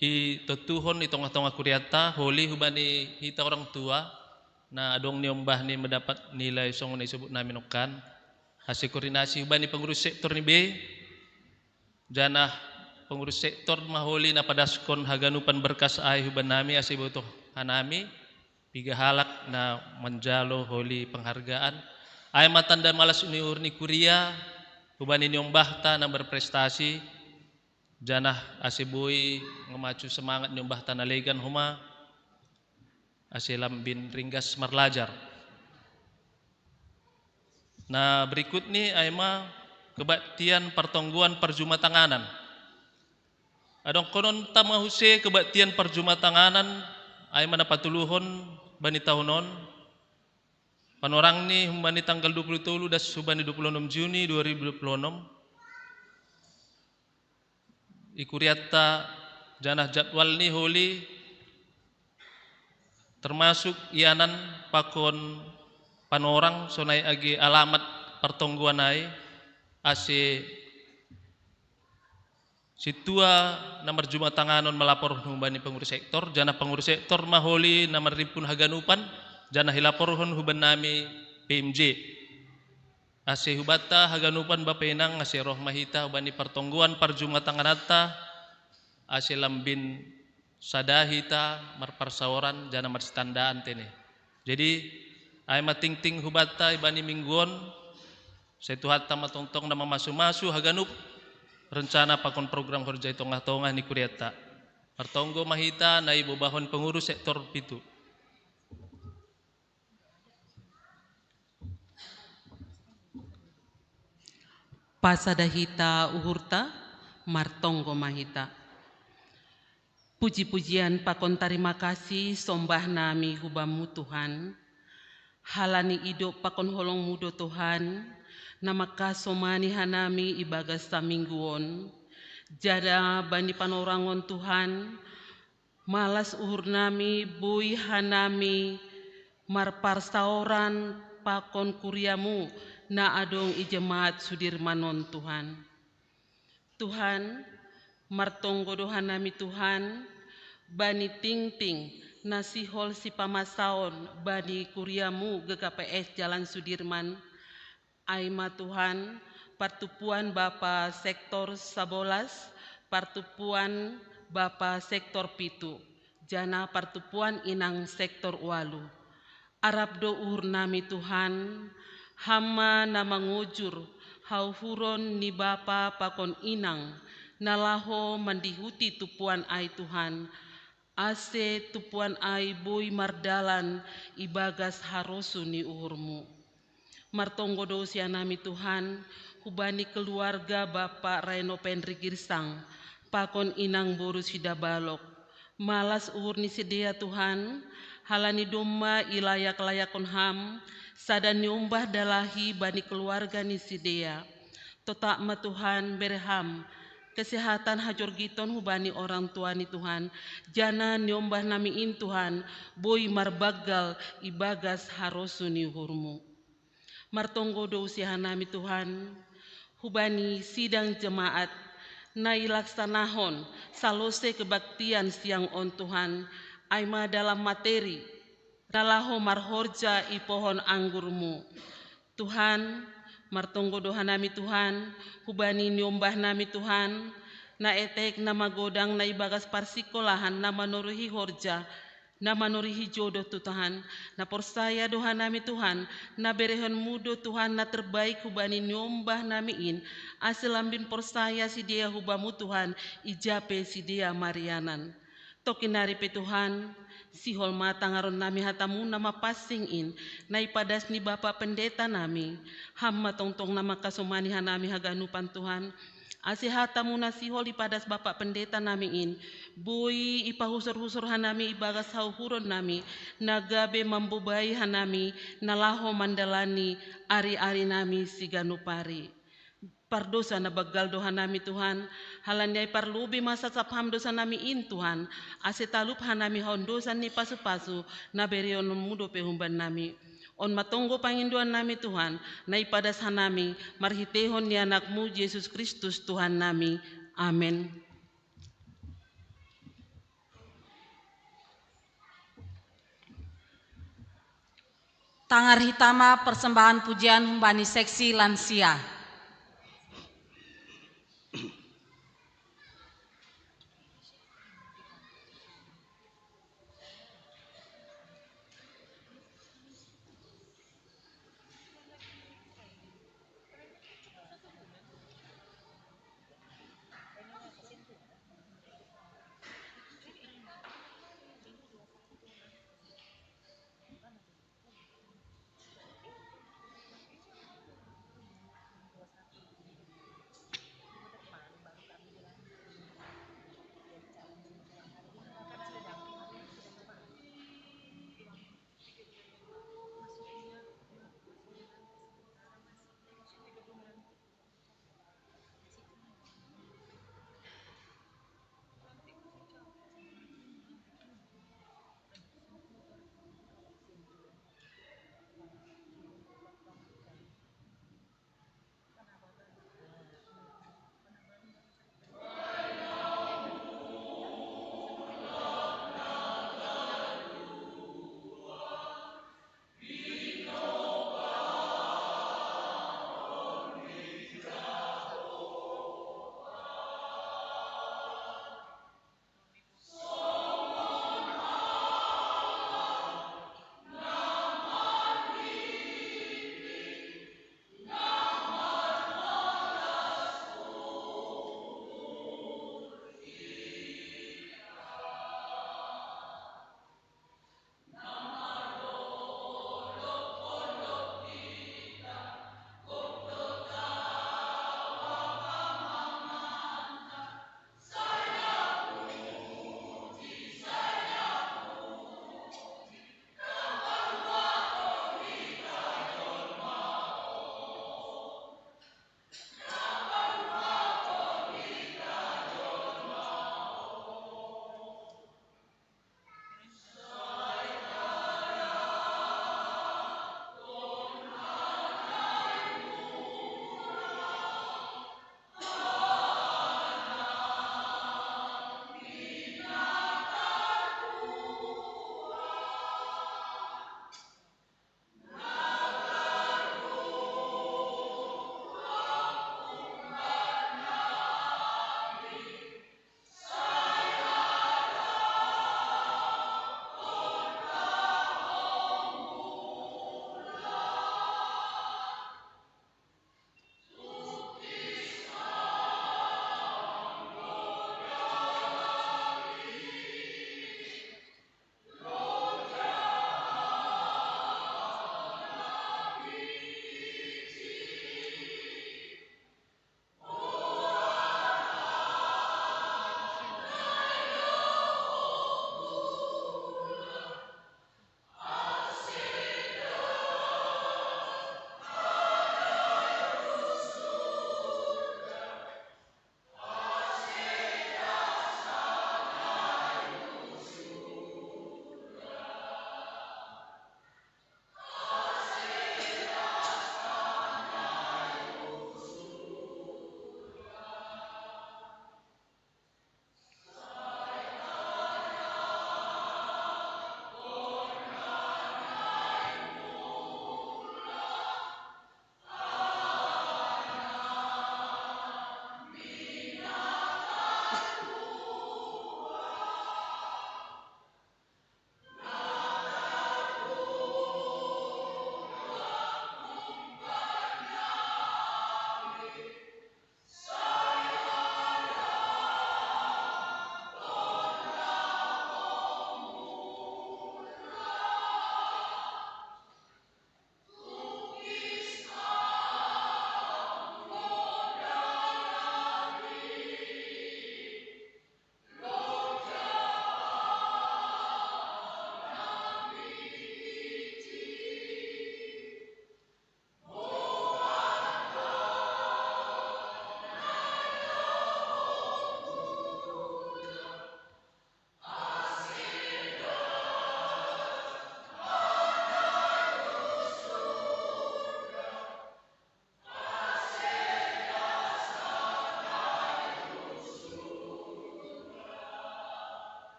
i totuhon i tongah-tongah kuriata, holi hubani hita orang tua, na adong ni ombah ni mendapat nilai songon na isebut nami nongkan, ase koordinasi hubani pengurus sektor ni B, janah pengurus sektor ma holi na padaskon haganupan berkas ai huban nami ase botoh hanami, piga halak na manjalo holi penghargaan. Ai ma tanda malas ni uhur ni kuria, hubani ni ombahta na berprestasi, janah ase boi ngemacu semangat ni ombahta na legan homa, ase lambin ringgas marlajar. Na berikut ni ai ma kebaktian partonggoan parjumatanganan. Adong kononta ma muse kebaktian parjumatanganan, ai ma na patuluhon bani tahun on, panorang ni hubani tanggal dua puluh tolu das hubani dua puluh enam Juni dua ribu dua puluh enam, i kuriatta janah jadwal ni holi, termasuk ianan pakon panorang sonai agi alamat partonggoan ai, ase situa na marjumatanganon malapor hubani pengurus sektor, janah pengurus sektor ma holi na marimpun haganupan, janah ilaporhon huban nami P M J. Ase hubanta haganupan Bapa Inang, ase roh ma hita hubani partonggoan parjumatangananta, ase lambin sada hita marparsaoran janah marsitandaan tene. Jadi, ai ma tingting hubanta ibani minggu on, sai Tuhanta ma tongtong na mamasu-masu haganup rencana pakon program horja i tongah-tongah ni kuriatta. Martonggo ma hita na ibobahon pengurus sektor pitu. Pasada hita uhurta, martonggo ma hita. Puji-pujian pakon tarima kasih sombah nami hubamu Tuhan, halani idop pakon holongmu do Tuhan, na mangkasomani hanami ibagas saminggu on, jada bani panorangon Tuhan, malas uhur nami boi hanami marparsaoran pakon kuriamu na adong i jemaat Sudirman on Tuhan. Tuhan, martonggo do hanami Tuhan, bani tingting na sihol sipamasaon bani kuriamu G K P S Jalan Sudirman, ai ma Tuhan, partumpuan Bapa sektor sabolas, partumpuan Bapa sektor pitu. Jana partupuan inang sektor walu. Arap do uhur nami Tuhan, Ham ma na mangojur hauhuron ni bapa pakon inang, na laho mandihuti tupuan ai Tuhan, ase tupuan ai boi mardalan ibagas harosu ni uhurmu. Martonggo do sianami Tuhan, hubani keluarga Bapa Reno Penri Girsang, pakon inang boru Sidabalok. Malas uhur ni sidea Tuhan, halani domma ilayak-layakon Ham, sada niombah dalahi bani keluarga ni sidea. Totap ma Tuhan bere Ham kesehatan hajorgiton hubani orang tua ni Tuhan, jana niombah nami in Tuhan, boi marbaggal ibagas harosu ni uhurmu. Martonggo do usiahan nami Tuhan, hubani sidang jemaat, na ilaksanahon salose kebaktian siang on Tuhan, ai ma dalam materi, na laho marhorja i pohon anggurmu. Tuhan, martonggo do hanami Tuhan, hubani niombah nami Tuhan, na etek na magodang na ibagas parsikolahan na manorihi horja, na manorihi jodoh tu Tuhan, na porsaya do hanami Tuhan, na berehonmu do Tuhan na terbaik hubani niombah nami in, ase lambin porsaya sidea hubamu Tuhan, ijape sidea marianan. Tokinari pe Tuhan, sihol ma tangaron nami hatamu na mapansing in, na ipadas ni Bapa Pendeta nami, Ham ma tongtong na mangkasomani hanami haganupan Tuhan, ase hatamu na sihol ipadas Bapa Pendeta nami in, boi ipahusor-husor hanami ibagas hauhuron nami, na gabe mambobai hanami, na laho mandalani ari-ari nami siganup ari. Pardosa na banggal do hanami Tuhan, halani ai parlobei ma sasap Ham dosa nami in Tuhan, ase talup hanami haondosan ni pasu-pasu, na bereonmu dope humban nami. On ma tonggo pangindoan nami Tuhan, na ipadas hanami, marhiteihon ni AnakMu Jesus Kristus Tuhan nami. Amen. Tangar hita ma persembahan pujian humbani seksi lansia.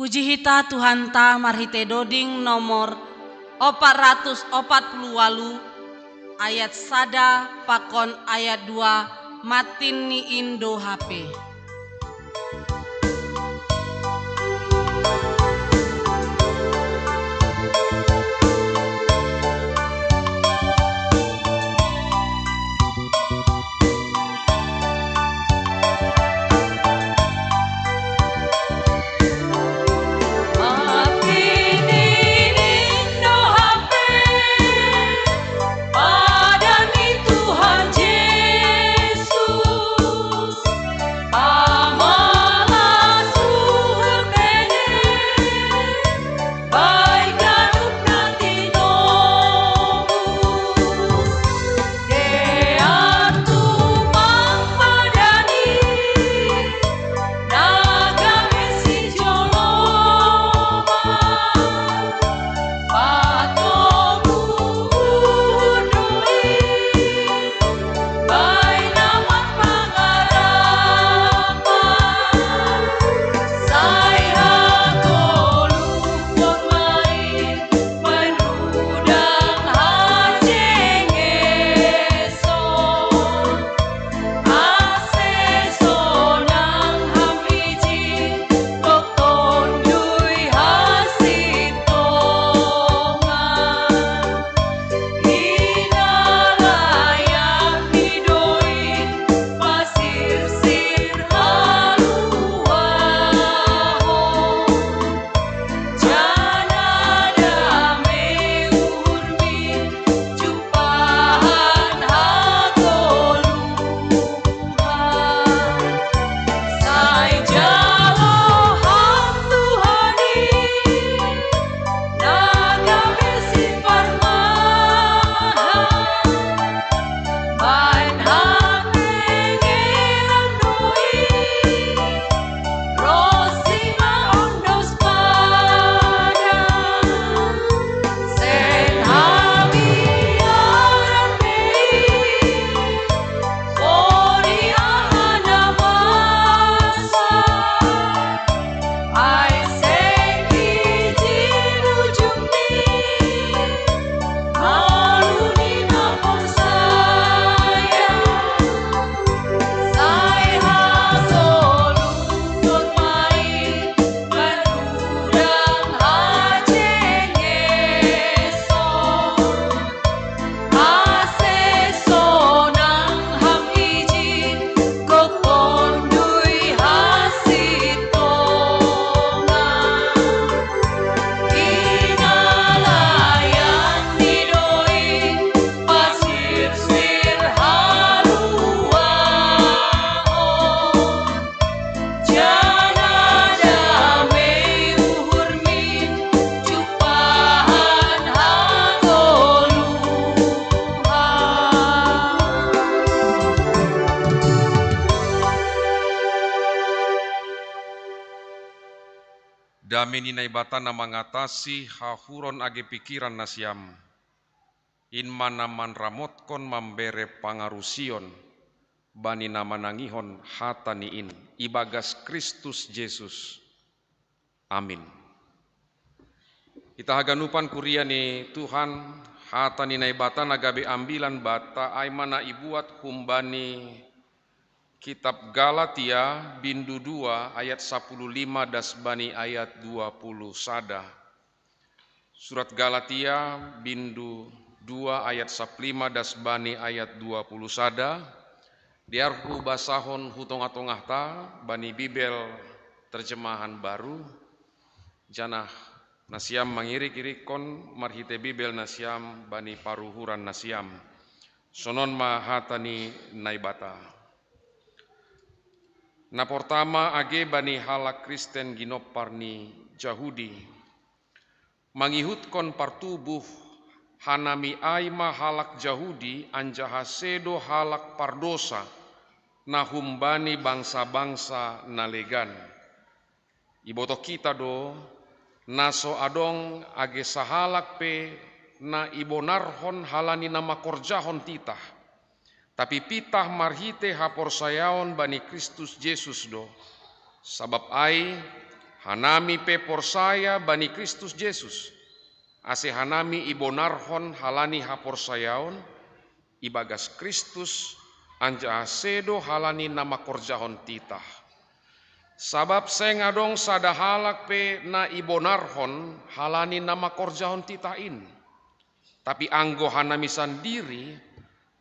Puji hita Tuhanta marhite doding nomor opat ratus opat puluh walu, ayat sada pakon ayat dua, matin ni Indo H P. Dame ni Naibata na mangatasi hahuron age pikiran nasiam, in ma na manramotkon mambere pangarusion bani na manangihon hata ni in, ibagas Kristus Jesus. Amin. Hita haganupan kuria ni Tuhan, hata ni Naibata na gabe ambilan banta ai ma na ibuat humbani kitab Galatia bindu dua ayat sapuluh lima das bani ayat dua puluh sada. Surat Galatia bindu dua ayat sapuluh lima das bani ayat dua puluh sada. Diarhu basahon hu tongah-tongahta bani Bibel terjemahan baru, janah nasiam mangirik-irikkon marhite Bibel nasiam bani paruhuran nasiam. Sonon ma hata ni Naibata. Na portama age bani halak Kristen ginompar ni Jahudi. Mangihutkon partubuh hanami ai ma halak Jahudi anjaha sedo halak pardosa na humbani bangsa-bangsa na legan. Ibotoh kita do, na so adong age sahalak pe na ibonarhon halani na mangkorjahon titah. Tapi pitah marhite haporsayaon bani Kristus Jesus do. Sabap ai, Hanami pe porsaya bani Kristus Jesus, ase hanami ibonarhon halani haporsayaon ibagas Kristus, anjaha sedo halani na mangkorjahon titah. Sabap seng adong sada halak pe na ibonarhon halani na mangkorjahon titah in. Tapi anggo hanami sandiri,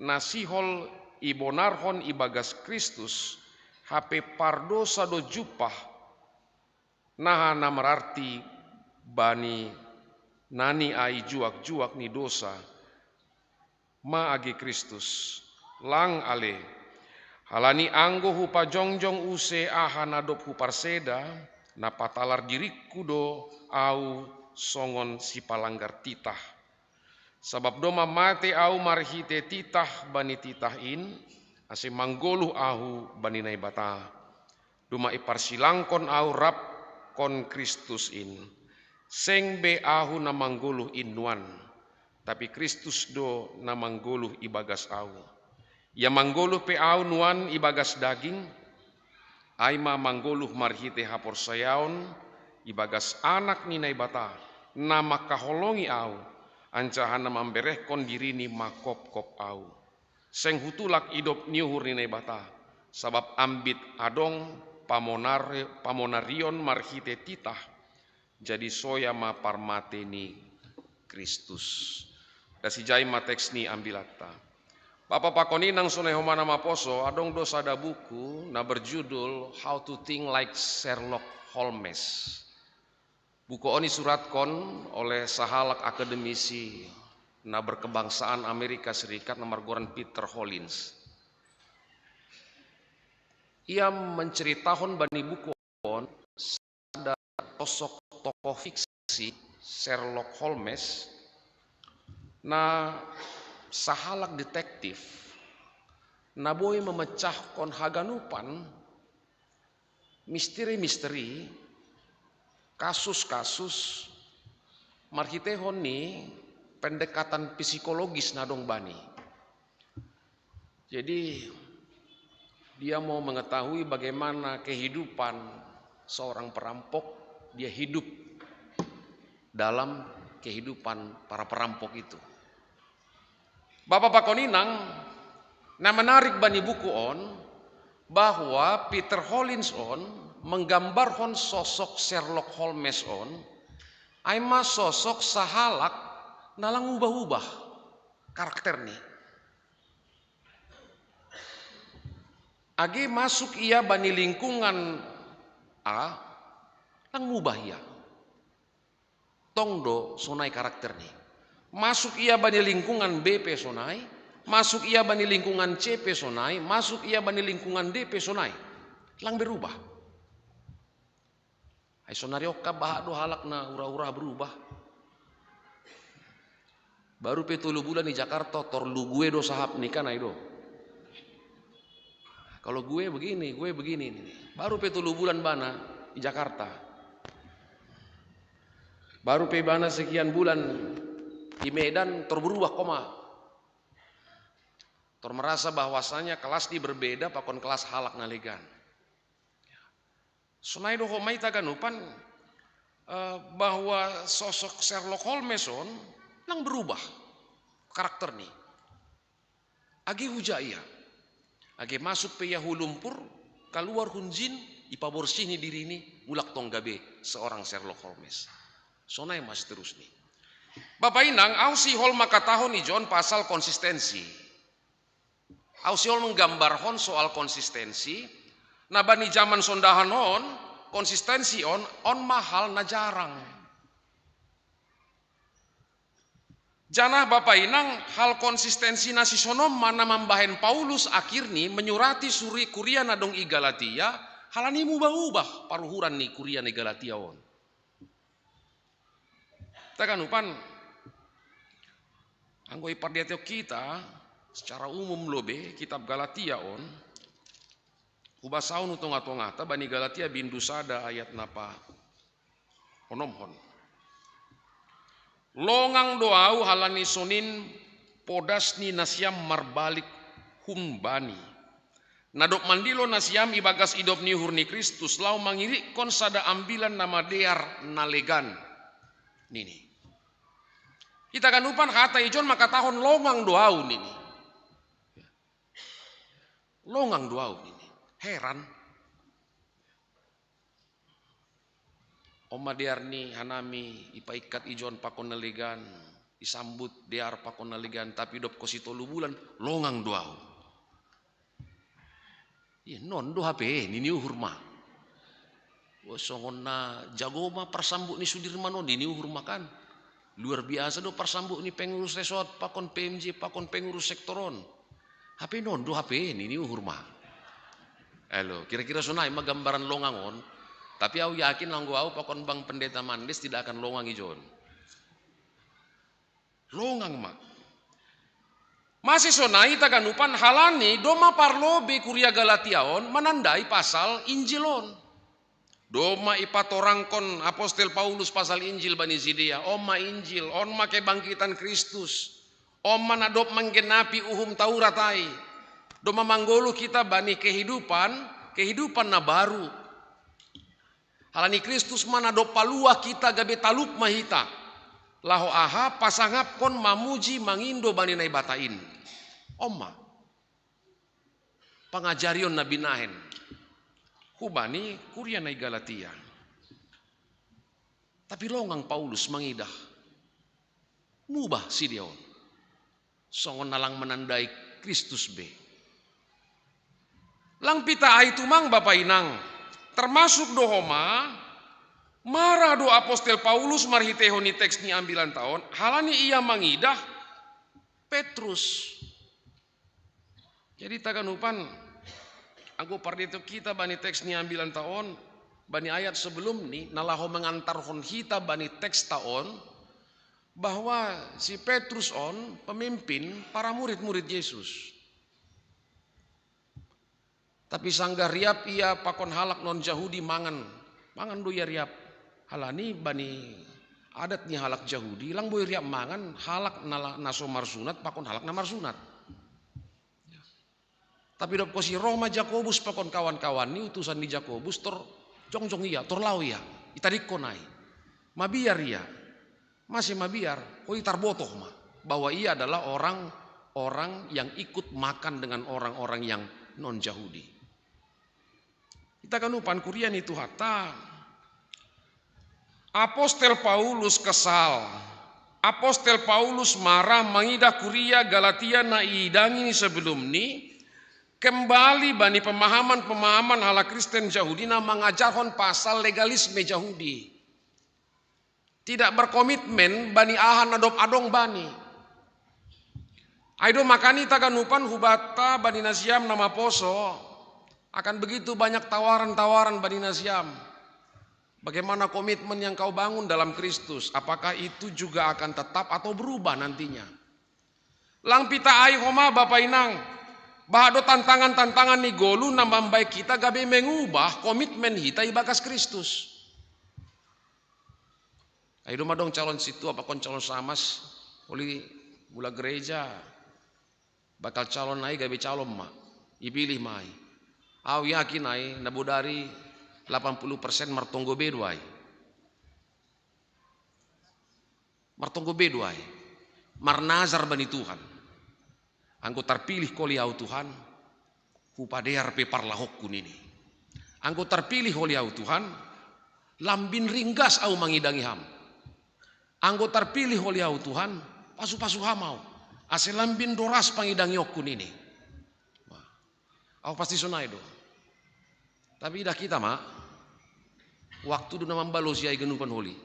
na sihol ibonarhon ibagas Kristus, hape pardosa do jumpah, naha na mararti bani nani ai juak-juak ni dosa, ma age Kristus, lang ale. Halani anggo hupajongjong use aha na dob huparseda, na patalar diringku do ahu songon sipalanggar titah. Sabap domma mate ahu marhite titah bani titah in, ase manggoluh ahu bani Naibata. Domma iparsilangkon ahu rap kon Kristus in. Seng be ahu na manggoluh in nuan, tapi Kristus do na manggoluh ibagas ahu. Ia manggoluh pe ahu nuan ibagas daging, ai ma manggoluh marhite haporsayaon ibagas Anak ni Naibata, na mangkaholongi ahu, anjaha na mamberehkon dirini mangkopkop ahu. Seng hutulak idop ni uhur ni Naibata, sabap ambit adong pamonar-, pamonarion marhite titah, jadi soya ma parmate ni Kristus. Das ijai ma teks ni ambilatta. Bapa pakon inang, sonai homa na maposo, adong do sada buku na berjudul How to Think Like Sherlock Holmes. Buku on isuratkon oleh sahalak akademisi na berkebangsaan Amerika Serikat na margoran Peter Hollins. Ia menceritahon bani buku on sada sosok tokoh fiksi, Sherlock Holmes, na sahalak detektif na boi memecahkon haganupan misteri-misteri, kasus-kasus marhitehon ni pendekatan psikologis na adong bani. Jadi, dia mau mengetahui bagaimana kehidupan seorang perampok, dia hidup dalam kehidupan para perampok itu. Bapa pakon inang, na menarik bani buku on, bahwa Peter Hollins on menggambarhon sosok Sherlock Holmes on, ai ma sosok sahalak na lang ubah-ubah karakterni. Age masuk ia bani lingkungan A, lang mubah ia. Tong do sonai karakterni. Masuk ia bani lingkungan B pe sonai, masuk ia bani lingkungan C pe sonai, masuk ia bani lingkungan D pe sonai. Lang berubah. Ai sonari ongkap bahat do halak na ura-ura berubah. Baru pe tolu bulan di Jakarta, tor lu gue do sahap nikah nai do. Kalau gue begini, gue begini. Baru pe tolu bulan bana di Jakarta. Baru pe bana sekian bulan di Medan, tor berubah koma. Tor merasa bahwasanya kelas di berbeda pakon kelas halak na legan. Sonai do homa hita ganupan, eh, bahwa sosok Sherlock Holmes on lang berubah karakterni. Age huja ia. Age masuk pe ia hu lumpur, kaluar hunjin, ipaborsih ni dirini, mulak tong gabe seorang Sherlock Holmes. Sonai ma seterusni. Bapa inang, au sihol mangkatahon ijon pasal konsistensi. Au sihol menggambarhon soal konsistensi, na bani jaman sondahan on, konsistensi on, on ma hal na jarang. Janah bapa inang, hal konsistensi na sisonon ma na mambahen Paulus akhirni menyurati suri kuria na dong i Galatia, halani mubah-ubah paruhuran ni kuria na i Galatia on. Taganupan, anggo ipardiatehon hita secara umum lobe kitab Galatia on, hubasahon hu tonga-tongata bani Galatia bindu sada ayat na paonomhon. Longang do au halani sonin podas ni nasiam marbalik humbani. Nadop mandilo nasiam ibagas idop ni uhur ni Kristus, lao mangirikkon sada ambilan na madear na legan nini. Ita ganupan hata ijon mangkatahon longang do ahu nini. Longang do ahu nini. Heran. On ma dear ni hanami ipaikkat ijon pakon na legan, isambut dear pakon na legan, tapi dob hosi tolu bulan, longang do ahu. Iya, non do hape nini uhur ma. Songon na jago ma parsambut ni Sudirman on nini uhur ma kan. Luar biasa do parsambut ni pengurus resort pakon P M J pakon pengurus sektor on. Hape non do hape nini uhur ma. Elo, kira-kira sonai ma gambaran longang on. Tapi au yakin anggo au pakon bang pendeta Mandes tidak akan longang ijon. Longang ma. Mase sonai taganupan halani domma parlobe kuria Galatia on manandai pasal Injil on. Domma ipatorangkon apostel Paulus pasal Injil bani sidea, on ma Injil, on ma kebangkitan Kristus, on ma na dob manggenapi uhum Taurat ai. Domma manggoluh hita bani kehidupan, kehidupan na baru. Halani Kristus ma na dob paluah hita gabe talup ma hita. Laho aha pasangapkon mamuji mangindo bani Naibata in. On ma. Pangajarion na binahen hubani kuria na i Galatia. Tapi longang Paulus mangidah mubah sidea on songon na lang manandai Kristus be. Lang pita ai tumang bapa inang, termasuk do homa, marah do apostel Paulus marhitehon ni teks ni ambilanta on, halani ia mangidah Petrus. Jadi taganupan, anggo parditok hita bani teks ni ambilanta on, bani ayat sebelum ni na laho mangantarhon hita bani teksta on, bahwa si Petrus on pemimpin para murid-murid Yesus. Tapi sanggah riap ia pakon halak non Jahudi mangan, mangan do ia riap. Halani bani adat ni halak Jahudi, lang boi riap mangan halak na, na so marsunat pakon halak na marsunat. Tapi dob hosi roh ma Jakobus pakon kawan-kawan ni utusan ni Jakobus, tor jongjong ia, tor laho ia, itadingkon ai. Mabiar ia. Mase mabiar, holi tarbotoh ma bahwa ia adalah orang-orang yang ikut makan dengan orang-orang yang non Jahudi. Ita ganupan kuria ni Tuhanta, apostel Paulus kesal. Apostel Paulus marah mangidah kuria Galatia na iidangi ni sebelum ni, kembali bani pemahaman-pemahaman halak Kristen Jahudi na mangajarhon pasal legalisme Jahudi. Tidak berkomitmen bani aha na dob adong bani. Ai do makani taganupan hubanta bani nasiam na maposo, akan begitu banyak tawaran-tawaran bani nasiam. Bagaimana komitmen yang kau bangun dalam Kristus? Apakah itu juga akan tetap atau berubah nantinya? Lang pita ai homa bapa inang, bahat do tantangan-tantangan ni golu na mambaen hita gabe mengubah komitmen hita ibagas Kristus. Ai do madong calon sintua pakon calon samas, holi mula gereja, bakal calon ai gabe calon ma, ipilih ma ai. Au yakin ai na bodari lapan puluh persen martonggo be do ai. Martonggo be do ai. Marnazar bani Tuhan. Anggo tarpilih holi au Tuhan, hupadear pe parlahokku nini. Anggo tarpilih holi au Tuhan, lambin ringgas au mangidangi ham. Anggo tarpilih holi au Tuhan, pasu-pasu ham au. Ase lambin doras pangidangionku nini. Au pasti sonai do. Tapi idah hita ma, waktu do na mambalosi ai ganupan holi.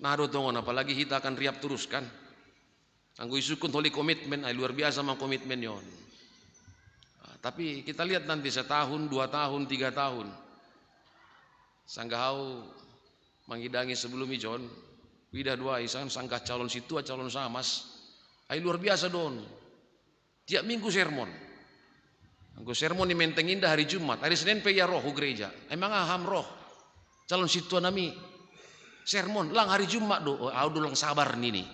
Na do tongon, apalagi hita akan riap torus kan. Anggo isungkun holi komitmen, ai luar biasa ma komitmen on. Ah, tapi kita lihat nanti setahun, dua tahun, tiga tahun. Sanggah au mangidangi sebelum ijon, idah do ai sang-, sanggah calon sintua, calon samas. Ai luar biasa do on. Tiap minggu sermon. Anggo sermon ni Menteng Indah hari Jumat, hari Senin pe ia roh hu gereja. Emang aha ham roh? Calon sintua nami. Sermon, lang hari Jumat do. Oh, au do lang sabar nini.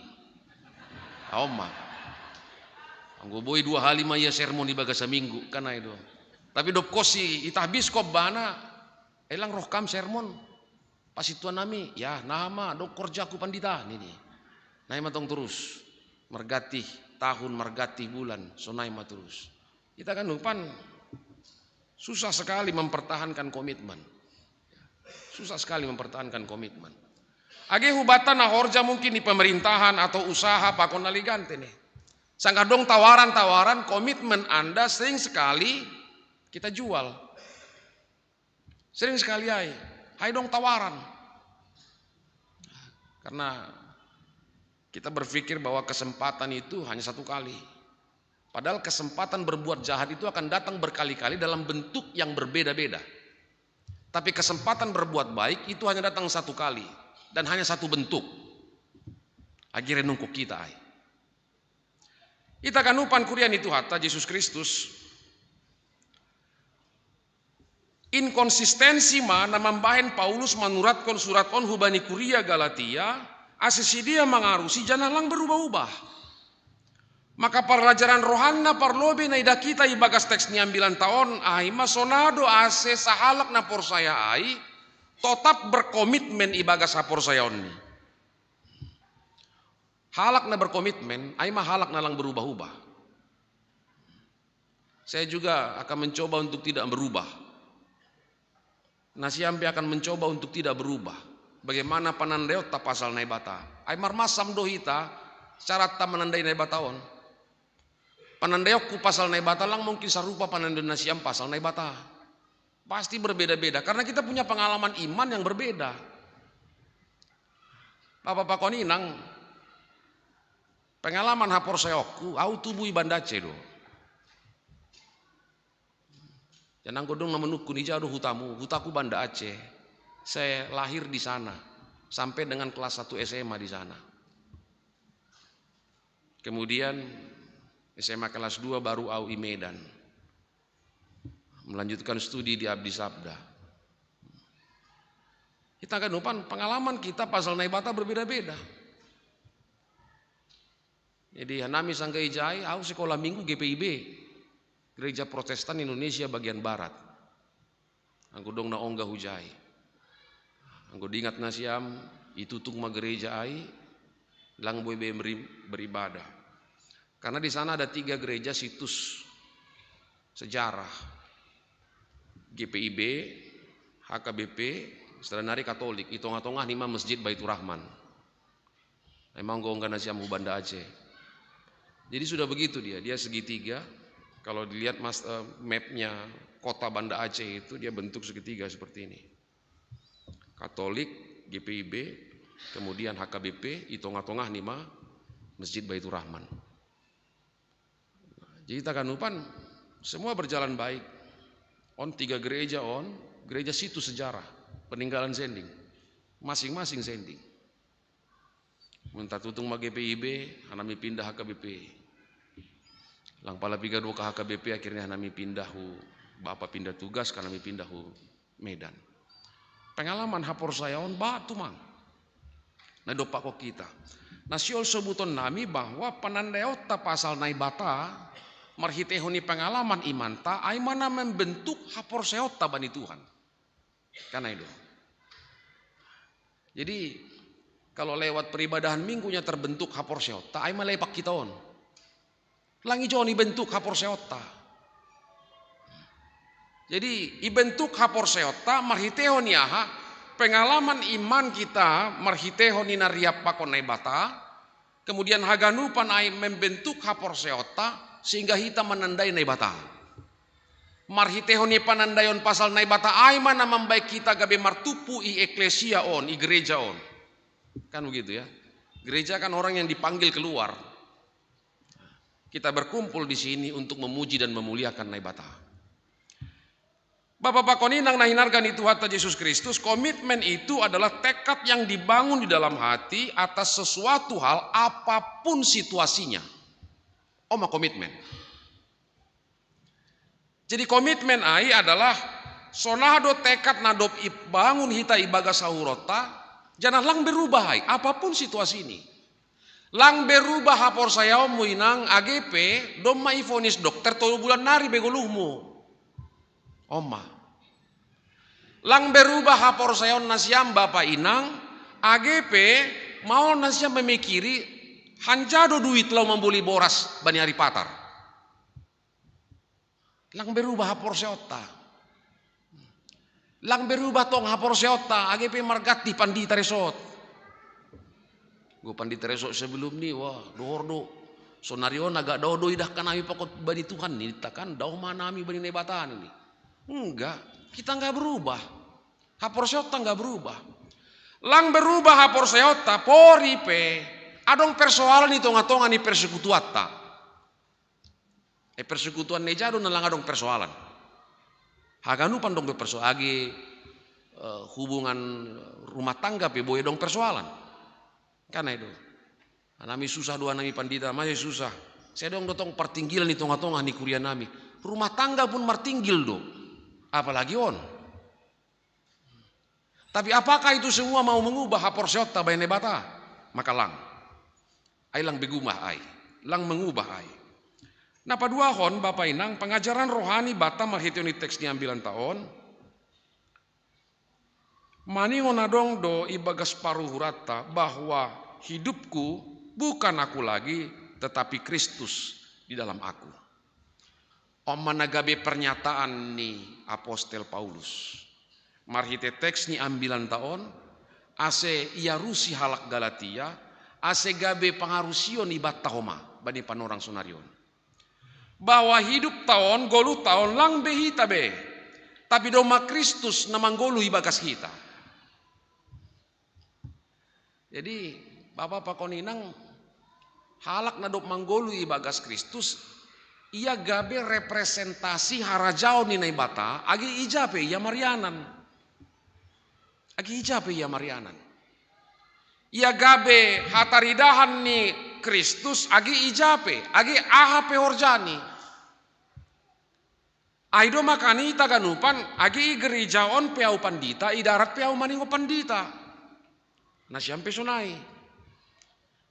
Au ma. Anggo boi dua hali ma ia sermon ibagas saminggu, kan ai do. Tapi dop kosi itah biskop bana, elang roh kam sermon. Pasituan nami, ya nama do korjaku pandita nini. Nai ma tong terus. Margati tahun, margati bulan, sonai ma terus. Kita kan umpan susah sekali mempertahankan komitmen. Susah sekali mempertahankan komitmen. Age hubata na horja mungkin di pemerintahan atau usaha pakon na ligante nih. Sanggah dong tawaran-tawaran, komitmen Anda sering sekali kita jual. Sering sekali ai, ai dong tawaran. Karena kita berpikir bahwa kesempatan itu hanya satu kali. Padahal kesempatan berbuat jahat itu akan datang berkali-kali dalam bentuk yang berbeda-beda. Tapi kesempatan berbuat baik itu hanya datang satu kali dan hanya satu bentuk. Akhirnya nungkuk kita ai. Ita kanupan kurian itu hatta Yesus Kristus. Inkonsistensi ma na mambahen Paulus manuratkan surat on hubani kuria Galatia, ase sidia mangarusi janah lang berubah-ubah. Maka parlajaran rohanna parlobe na ida kita ibagas teks ni ambilan taon, ai ma sonado ase sahalak na porsaya ai totap berkomitmen ibagas haporsayaonni. Halak na berkomitmen, ai ma halak na lang berubah-ubah. Saya juga akan mencoba untuk tidak berubah. Nasiam pe akan mencoba untuk tidak berubah. Bagaimana panandaiotta pasal Naibata? Ai marmasam do hita cara ta manandai Naibata on. Panandaionku pasal Naibata lang mungkin sarupa panandaion nasiam pasal Naibata. Pasti berbeda-beda karena kita punya pengalaman iman yang berbeda. Bapak pakon inang, pengalaman haporsayaonku, au tubu i Banda Aceh do. Jangan godong na menukun ija do hutamu, hutaku Banda Aceh. Saya lahir di sana sampai dengan kelas satu S M A di sana. Kemudian S M A kelas dua baru au i Medan. Melanjutkan studi di Abdi Sabda. Kita kan umpan pengalaman kita pasal Naibata berbeda-beda. Jadi hanami sanggah ija ai, au sekolah minggu G P I B, Gereja Protestan Indonesia bagian Barat. Anggo dong na ongga huja ai. Anggo diingat nasiam, itutung ma gereja ai, lang boi be meri-, beribadah. Karena di sana ada tiga gereja situs sejarah. G P I B, H K B P, sada nari Katolik, i tongah-tongah ni ma Masjid Baiturrahman. Memang ongga-ongga nasiam hu Banda Aceh. Jadi sudah begitu dia, dia segitiga. Kalau dilihat mas, eh, mapnya kota Banda Aceh itu dia bentuk segitiga seperti ini. Katolik, G P I B, kemudian H K B P, i tongah-tongah ni ma Masjid Baiturrahman. Jadi ta kanupan semua berjalan baik. On tiga gereja on, gereja situs sejarah, peninggalan sending. Masing-masing sending. Mun ta tutung ma G P I B, hanami pindah H K B P. Lang pala piga dua ka H K B P akhirnya hanami pindah hu, bapa pindah tugas, hanami pindah hu Medan. Pengalaman haporsayaon batu mang. Na dompak ko kita. Na sihol sobuton nami bahwa panandaionta pasal Naibata marhiteihon ni pengalaman imanta ai ma na membentuk haporsayaonta bani Tuhan. Kan ai do. Jadi kalau lewat peribadahan minggunya terbentuk haporsayaonta ai ma lepak kita on. Lang ijon ibentuk haporsayaonta. Jadi ibentuk haporsayaonta marhiteihon ni aha? Pengalaman iman kita marhiteihon ni na riap pakon Naibata, kemudian haganupan ai membentuk haporsayaonta sehingga hita manandai Naibata. Marhiteihon ni panandaion pasal Naibata ai ma na mambaen hita gabe martumpu i eklesia on, i gereja on. Kan begitu ya. Gereja kan orang yang dipanggil keluar. Kita berkumpul di sini untuk memuji dan memuliakan Naibata. Bapak pakon inang na hinarga ni Tuhanta Yesus Kristus, komitmen itu adalah tekad yang dibangun di dalam hati atas sesuatu hal apapun situasinya. On ma komitmen. Jadi komitmen ai adalah sonado tekad na dob ibangun hita ibagas sahuronta, janah lang berubah ai, apapun situasi ni. Lang berubah haporsayaonmu inang, age pe domma ifonis dokter tolu bulan nari be goluhmu. Omma. Lang berubah haporsayaonna siam bapa inang, age pe maol nasiam memikiri hanjado duit lao mamboli boras bani ari patar. Lang berubah haporseonta. Lang berubah tong haporseonta, age pe margatti pandita resort. Go pandita resort sebelum ni, wah, dohor do. Sonari on aga dao do idahkan nami pakot bani Tuhan ni, takan dao ma nami bani Naibata ni. Enggak, kita enggak berubah. Haporseonta enggak berubah. Lang berubah haporseonta, pori pe adong persoalan di tonga-tonga ni persekutuatta. E persekutuan neja do na lang adong persoalan. Haganupan dong do persoalan agi, eh, hubungan rumah tangga pe boe dong persoalan. Kan ai do. Anami susah do anami pandita, masih susah. Saya dong dotong partinggilan di tonga-tonga ni kuria nami. Rumah tangga pun martinggil do. Apalagi on. Tapi apakah itu semua mau mengubah haporseonta baen Naibata? Maka lang. Ai lang begumah ai. Lang mengubah ai. Na paduahon bapa inang, pengajaran rohani bata marhiteon ni teks ni ambilanta on. Maningon adong do ibagas paruhuranta bahwa hidupku bukan aku lagi, tetapi Kristus di dalam aku. Omma na gabe pernyataan ni apostel Paulus. Marhite teks ni ambilanta on, ase iarusi halak Galatia, ase gabe pangarusion ibanta homa bani panorang sonari on. Bahwa hidupta on, goluhta on lang be hita be, tapi domma Kristus na manggoluh ibagas hita. Jadi, bapa pakon inang, halak na dob manggoluh ibagas Kristus, ia gabe representasi harajaon ni Naibata, age ija pe ia marianan. Age ija pe ia marianan. Ia gabe hataridahan ni Kristus, age ija pe, age aha pe horjani. Ai do makana i taganupan, age i gereja on pe au pandita, i darat pe au maningon pandita. Nasiam pe sonai.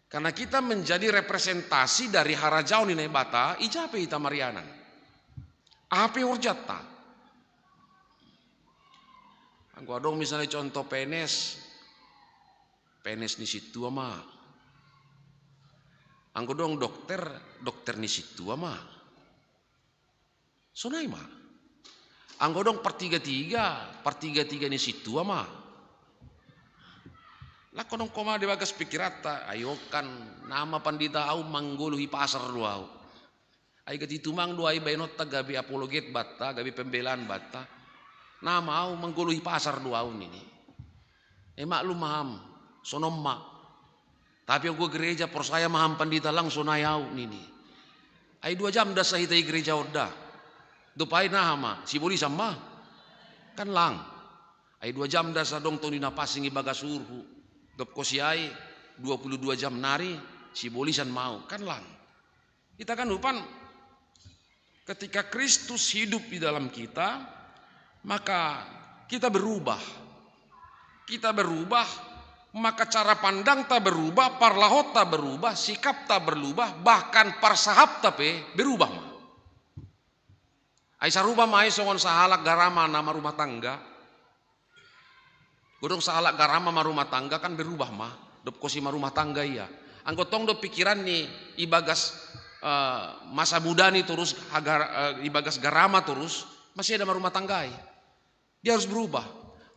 Karena kita menjadi representasi dari harajaon ni Naibata, ija pe hita marianan. Aha pe horjanta. Anggo adong misalnya contoh P N S, P N S ni sintua ma. Anggo dong dokter, dokter ni sintua ma. Sonai ma. Anggo dong partiga-tiga, partiga-tiga ni sintua ma. Lakko dong koma di bagas pikiranta, ayo kan nama pandita au manggoluh i pasar do au. Ai gati tumang do ai baenonta gabe apologet banta, gabe pembelaan banta. Nama au manggoluh i pasar do au nini. E maklum ma ham, sonon ma. Tapi anggo gereja porsaya ma ham pandita lang sonai au nini. Ai dua jam da sa hita i gereja on da. Dob ai naha ma, sibolisan ma. Kan lang. Ai dua jam da sa dong toni na pansing ibagas uhurhu. Dob kosi ai, dua puluh dua jam nari, sibolisan ma au. Kan lang. Hita ganupan, ketika Kristus hidup di dalam kita, maka kita berubah. Kita berubah, maka cara pandangta berubah, parlahonta berubah, sikapta berubah, bahkan parsahapta pe berubah ma. Ai sarupa ma ai songon sahalak garama na marumah tangga. Godong sahalak garama marumah tangga kan berubah ma, dob kosi marumah tangga ia. Anggo tong do pikiran ni ibagas, eh, masa muda ni torus hagar, eh, ibagas garama torus, masih ada marumah tangga i. Dia harus berubah.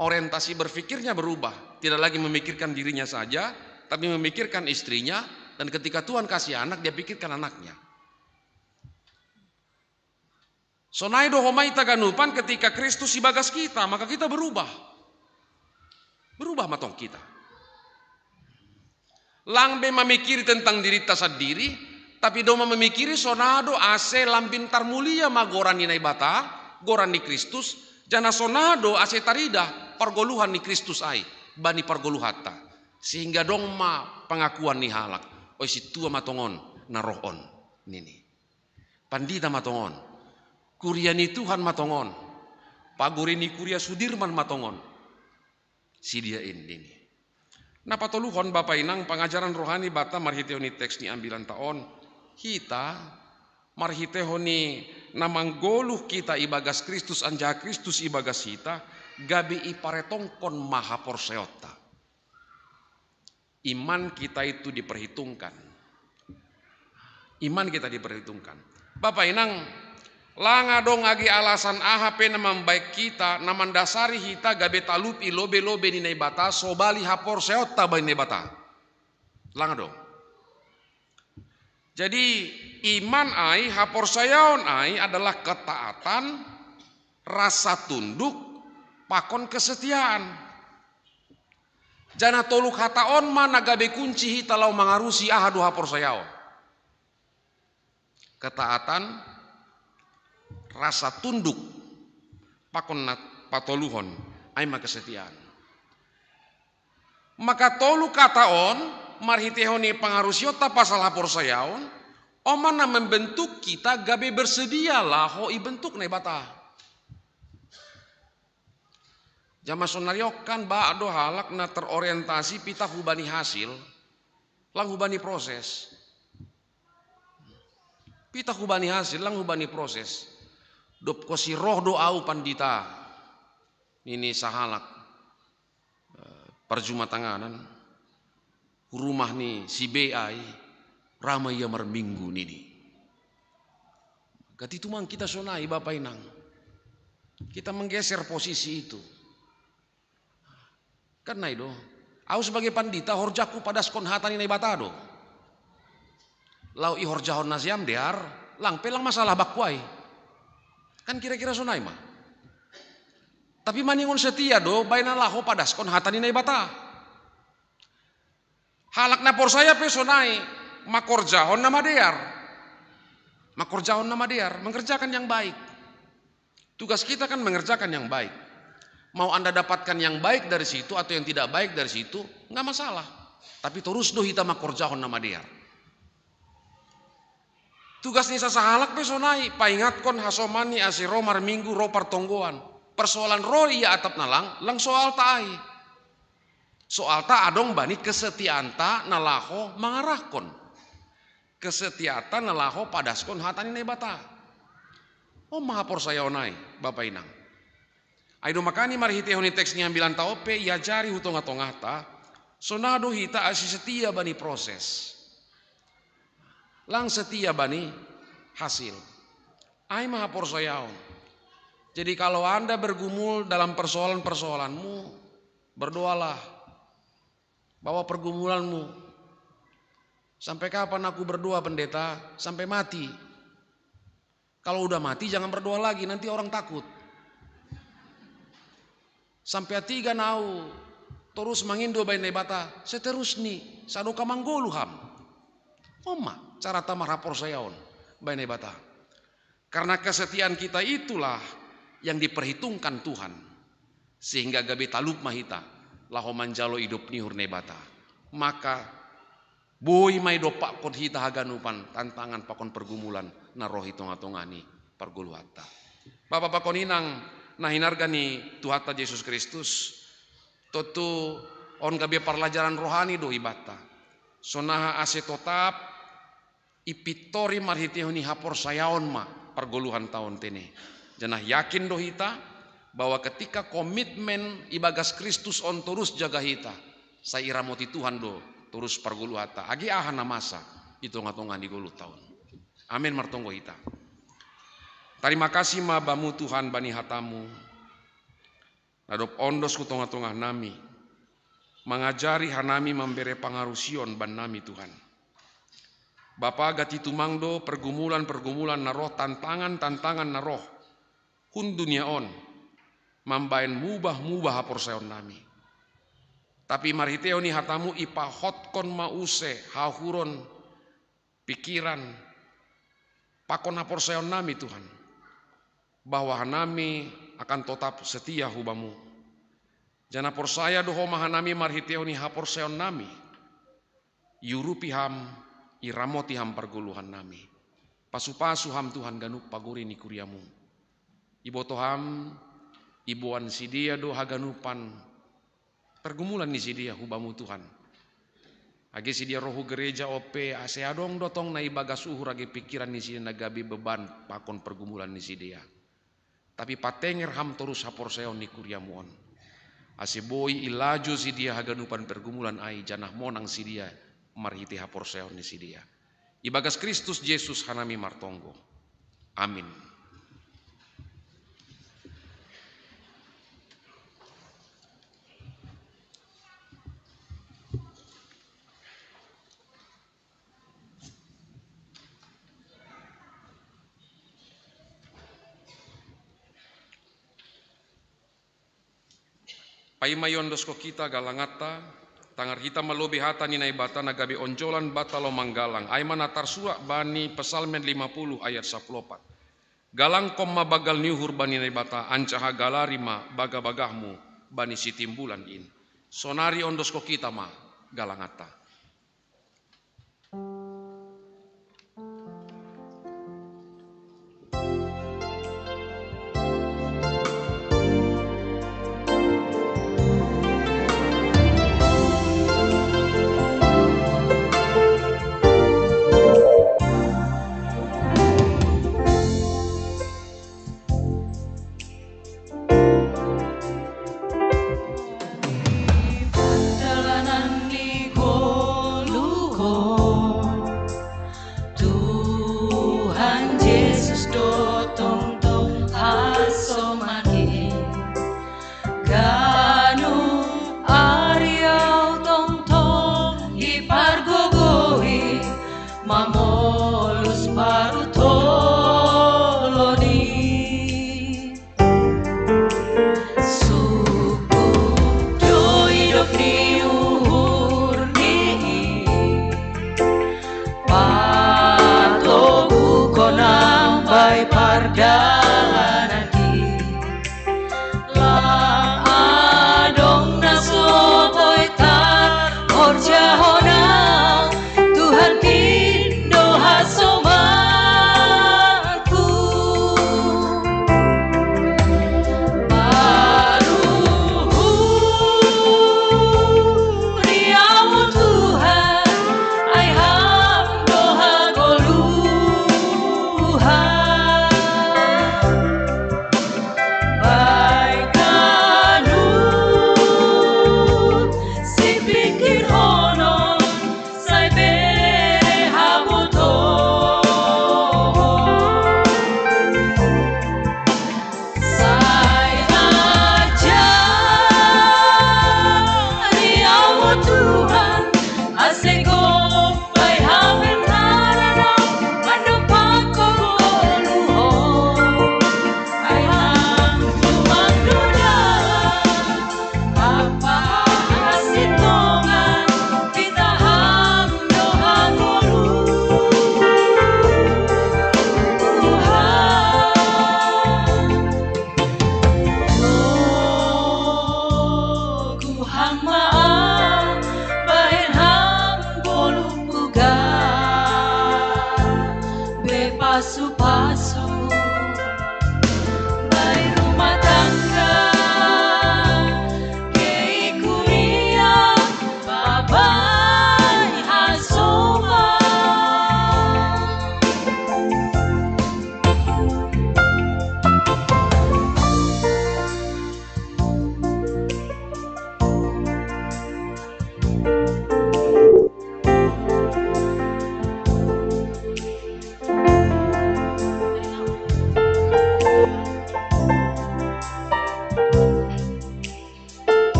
Orientasi berpikirnya berubah. Tidak lagi memikirkan dirinya saja, tapi memikirkan istrinya, dan ketika Tuhan kasih anak, dia pikirkan anaknya. Sonai do homa hita ganupan ketika Kristus ibagas kita, maka kita berubah. Berubah ma tong kita. Lang be mamikiri tentang dirinta sandiri, tapi domma mamikiri sonado ase lambin tarmulia ma goran ni Naibata, goran ni Kristus, jana sonado ase taridah pargoluhan ni Kristus ai bani pargoluhanta. Sehingga dong ma pengakuan ni halak, oi sintua ma tongon na roh on nini. Pandita ma tongon. Kuria ni Tuhan ma tongon. Pagori ni kuria Sudirman ma tongon. Sidia in nini. Na patoluhon, Bapa Inang, pangajaran rohani bata marhitehon ni teks ni ambilan ta on, hita marhitehon ni na manggoluh hita ibagas Kristus anjaha Kristus ibagas hita, gabe iparetongkon ma haporsayaonta. Iman kita itu diperhitungkan. Iman kita diperhitungkan. Bapa Inang, lang adong age alasan aha pe na mambahen hita, na mandasari hita gabe talup i lobe-lobe ni Naibata, sobali haporsayaonta bahen Naibata. Lang adong. Jadi, iman ai, haporsayaon ai adalah ketaatan, rasa tunduk, pakon kesetiaan. Janah tolu hata on ma na gabe kunci hita laho mangarusi aha do haporsayaon. Ketaatan, rasa tunduk, pakon na patoluhon, ai ma kesetiaan. Maka tolu hata on, marhitehon ni pangarusionta pasal haporsayaon, on ma na membentuk hita gabe bersedia laho ibentuk Naibata. Jaman sonari on kan bah do halak na terorientasi pitah hubani hasil, lang hubani proses. Pitah hubani hasil, lang hubani proses. Dob konsi roh do ahu pandita, nini sahalak, eh, parjumatanganan, hu rumah ni si B ai, ra ma ia marminggu nini. Gati tumang hita sonai, Bapa Inang. Hita menggeser posisi itu. Kan nai do. Ahu sebagai pandita, horjangku padaskon hata ni Naibata do. Laho ihorjahon na siam dear, lang pe lang masalah bakku ai. Kan kira-kira sonai ma. Tapi maningon setia do bahen na laho padaskon hata ni Naibata. Halak na porsaya pe sonai, mangkorjahon na madear. Mangkorjahon na madear, mengerjakan yang baik. Tugas kita kan mengerjakan yang baik. Mau Anda dapatkan yang baik dari situ atau yang tidak baik dari situ, nggak masalah. Tapi torus do hita mangkorjahon na madear. Tugas ni sasahalak pe sonai, paingatkon hasomanni ase ro marminggu, ro partonggoan. Persoalan ro ia atap na lang, lang soalta ai. Soalta adong bani kesetiaanta na laho mangarahkon. Kesetiaanta na laho padaskon hata ni Naibata. On ma haporsayaon ai, Bapa Inang. Ai domma hami marhitehon ni teks ni ambilanta on pe iajari hu tongah-tongahta, sonai do hita ase setia bani proses. Lang setia bani hasil. Ai ma haporsayaon. Jadi kalau Anda bergumul dalam persoalan-persoalanmu, berdoalah. Bawa pergumulanmu. Sampai kapan aku berdoa, Pendeta? Sampai mati. Kalau udah mati, jangan berdoa lagi, nanti orang takut. Sampai tiga nau torus mangindo bahen Naibata, seterusni, sadokah manggoluh ham. On ma carata marhaporsayaon bahen Naibata. Karena kesetiaan kita itulah yang diperhitungkan Tuhan, sehingga gabe talup ma hita laho manjalo idop ni uhur Naibata. Maka boi ma idompakkon hita haganupan tantangan pakon pergumulan na ro i tongah-tongah ni pargoluhanta. Bapa pakon Inang na hinarga ni Tuhanta Jesus Kristus, tontu on gabe parlajaran rohani do ibanta. Sonaha ase totap ipintori marhitehon ni haporsayaon ma pargoluhanta on tene. Janah yakin do hita bahwa ketika komitmen ibagas Kristus on torus jaga hita, sai iramoti Tuhan do torus pargoluhanta, age aha na masa i tongah-tongah ni goluhta on. Amen. Martonggo hita. Tarima kasih ma Bamu Tuhan bani hatamu na dob ondos hu tongah-tongah nami, mangajari hanami, mambere pangarusion bannami Tuhan. Bapa, gati tumang do pergumulan-pergumulan na roh, tantangan-tantangan na roh hun dunia on, mambahen mubah-mubah haporsayaonnami. Tapi marhitehon ni hatamu ipahotkon ma use hauhuron, pikiran, pakon haporsayaonnami Tuhan, bahwa hanami akan totap setia hu Bamu. Janah porsaya do Ho ma hanami marhitehon ni haporsayaonnami, iurupi Ham, iramoti Ham pargoluhannami. Pasu-pasu Ham Tuhan ganup pagori ni kuriaMu. Iboto Ham, iboan sidea do haganupan pergumulan ni sidea hu Bamu Tuhan. Age sidia rohu gereja ope, ase adong do tong na ibagas uhur age pikiran ni sidia na gabe beban pakon pergumulan ni sidia. Tapi patenger ham torus haporsayaon ni kuriamu on, ase boi ilajo sidia haganupan pergumulan ai janah monang sidia marhitei haporsayaon ni sidia. Ibagas Kristus Jesus hanami martonggo. Amin. Paima iondosko kita galangatta, tangar hita ma lobei hata ni Naibata na gabe onjolan banta lomang galang, ai ma na tarsurak bani Psalmen lima puluh ayat sapuluh opat. Galangkon ma banggal ni uhur bani Naibata, anjaha galari ma bagabagahmu bani sitimbulan in. Sonari ondosko kita ma galangatta.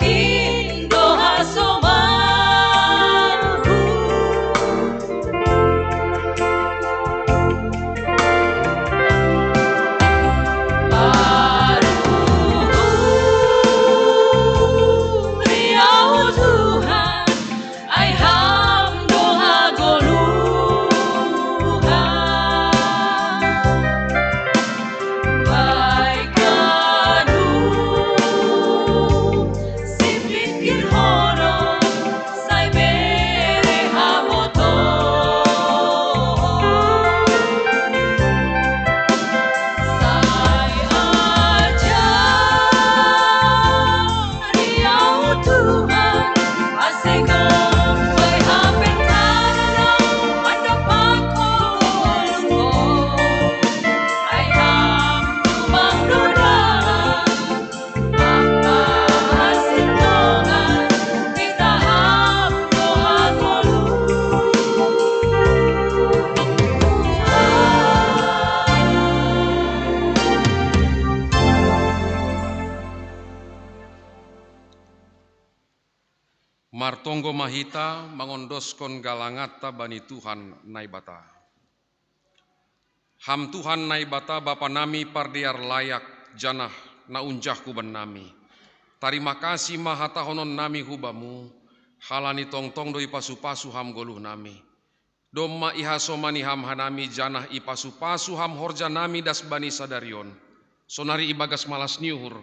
Indo hasomanku. Baru riau Tuhan, ai ham do hagoluhan. Baik kanu sipikir hono sai bere haboto. Sai aja riau Tuhan, asiko bai hapen tanah, anda pako lungko. Ai ham tumang dodala, apa hasil tongan, kita ham doa kolu. Martonggo ma hita mangondoskon galanganta bani Tuhan Naibata. Ham Tuhan Naibata Bapa nami pardear layak, janah na unjah huban nami. Tarima kasih ma hatahonon nami hu Bamu, halani tongtong do ipasu-pasu Ham goluh nami. Domma ihasomani Ham hanami janah ipasu-pasu Ham horja nami das bani sadari on. Sonari ibagas malas ni uhur,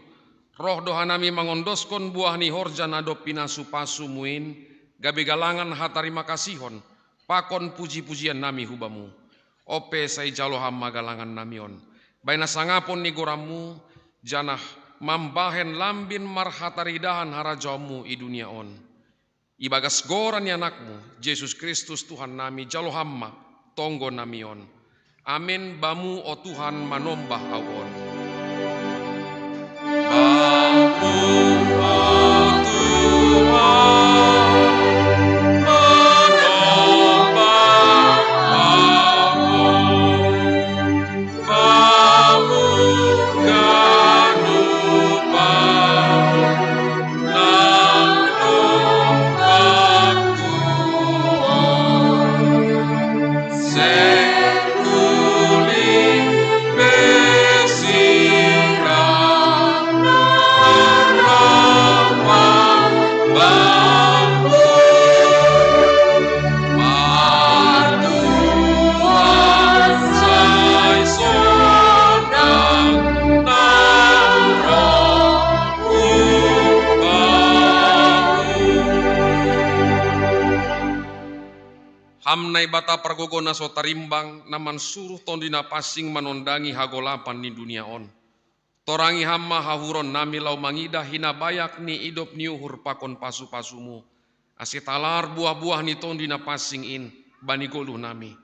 roh do hanami mangondoskon buah ni horja na dob pinasu-pasumu in, gabe galangan hatarima kasihon pakon puji-pujian nami hu Bamu. Ope sai jalo Ham ma galangan nami on, bahen hasangapon ni goranMu, janah mambahen lambin marhataridahan harajaonMu i dunia on. Ibagas goran ni AnakMu, Jesus Kristus Tuhan nami, jalo Ham ma tonggo nami on. Amin. Bamu, o Tuhan, manombah ahu on. Bamu, o Tuhan, manombah ahu on. Bamu ganup ahu nang dombahku on. Seng uli pe sirang nang ramah bangku. Martuah sai sondang nang roh hubahu. Ham Naibata pargogoh na so tarimbang, na mansuruh Tonduy Napansing manondangi hagolapan ni dunia on. Torangi Ham ma hahuron nami laho mangidah hinabayak ni idop ni uhur pakon pasu-pasuMu, ase talar buah-buah ni Tonduy Napansing in bani goluh nami.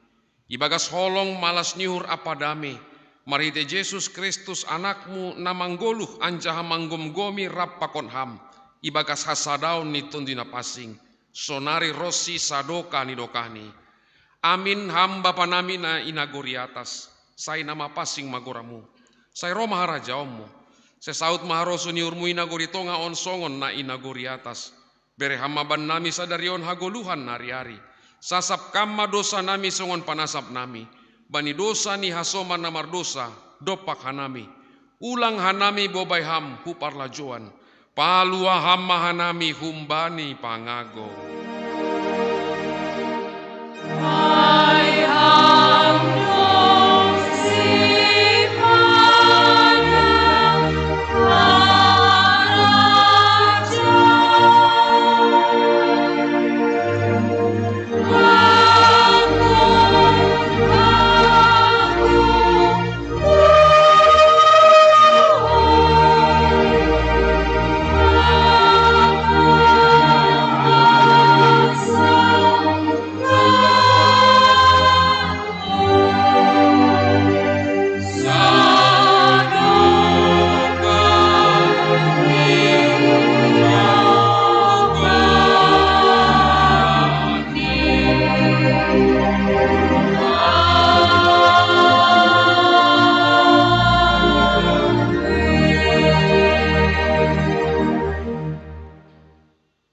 Ibagas holong, malas ni uhur ampa dame, marhitei Jesus Kristus AnakMu na manggoluh anjaha manggomgomi rap pakon Ham, ibagas hasadaon ni Tonduy Napansing, sonari ronsi sadokah ni dokahni. Amin. Ham Bapa nami na i nagori atas, sai na mapansing ma goranMu. Sai roh ma harajaonMu. Sai saud ma harosuh ni uhurMu i nagori tongah on songon na i nagori atas. Bere Ham ma bannami sadari on hagoluhan na ari-ari. Sasap Kam ma dosanami songon panasapnami bani dosa ni hasoman na mardousa dompak hanami. Ulang hanami bobai Ham hu parlajouan. Palua Ham ma hanami humbani pangago. Ai Ham do sipata harajaon, pangago,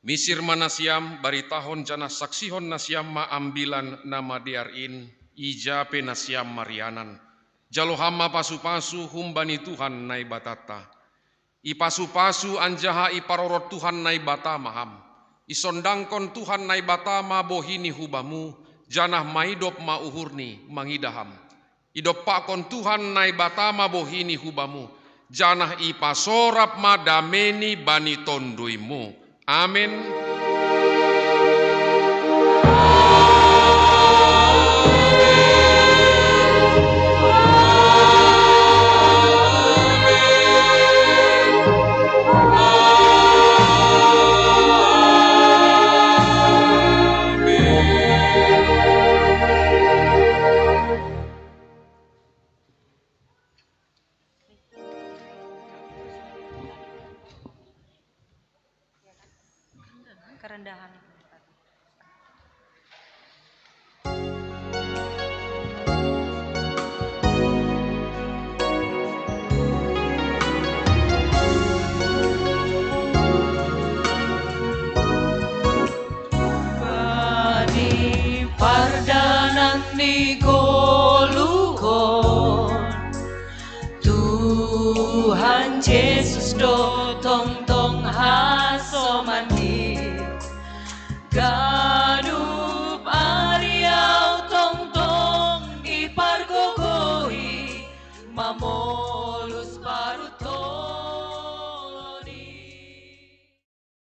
Misir ma nasiam, baritahon janah saksihon nasiam ma ambilan na madear in, ija pe nasiam marianan. Jalo ham ma pasu-pasu humbani Tuhan Naibatanta. Ipasu-pasu anjaha iparorot Tuhan Naibata ma ham. Isondangkon Tuhan Naibata ma bohi-Ni hubamu, janah maidop ma uhur-Ni mangidah ham. Idompakkon Tuhan Naibata ma bohi-Ni hubamu, janah ipasorap ma dame-Ni bani tonduymu. Amen. Kerendahan. Bani pardanan ni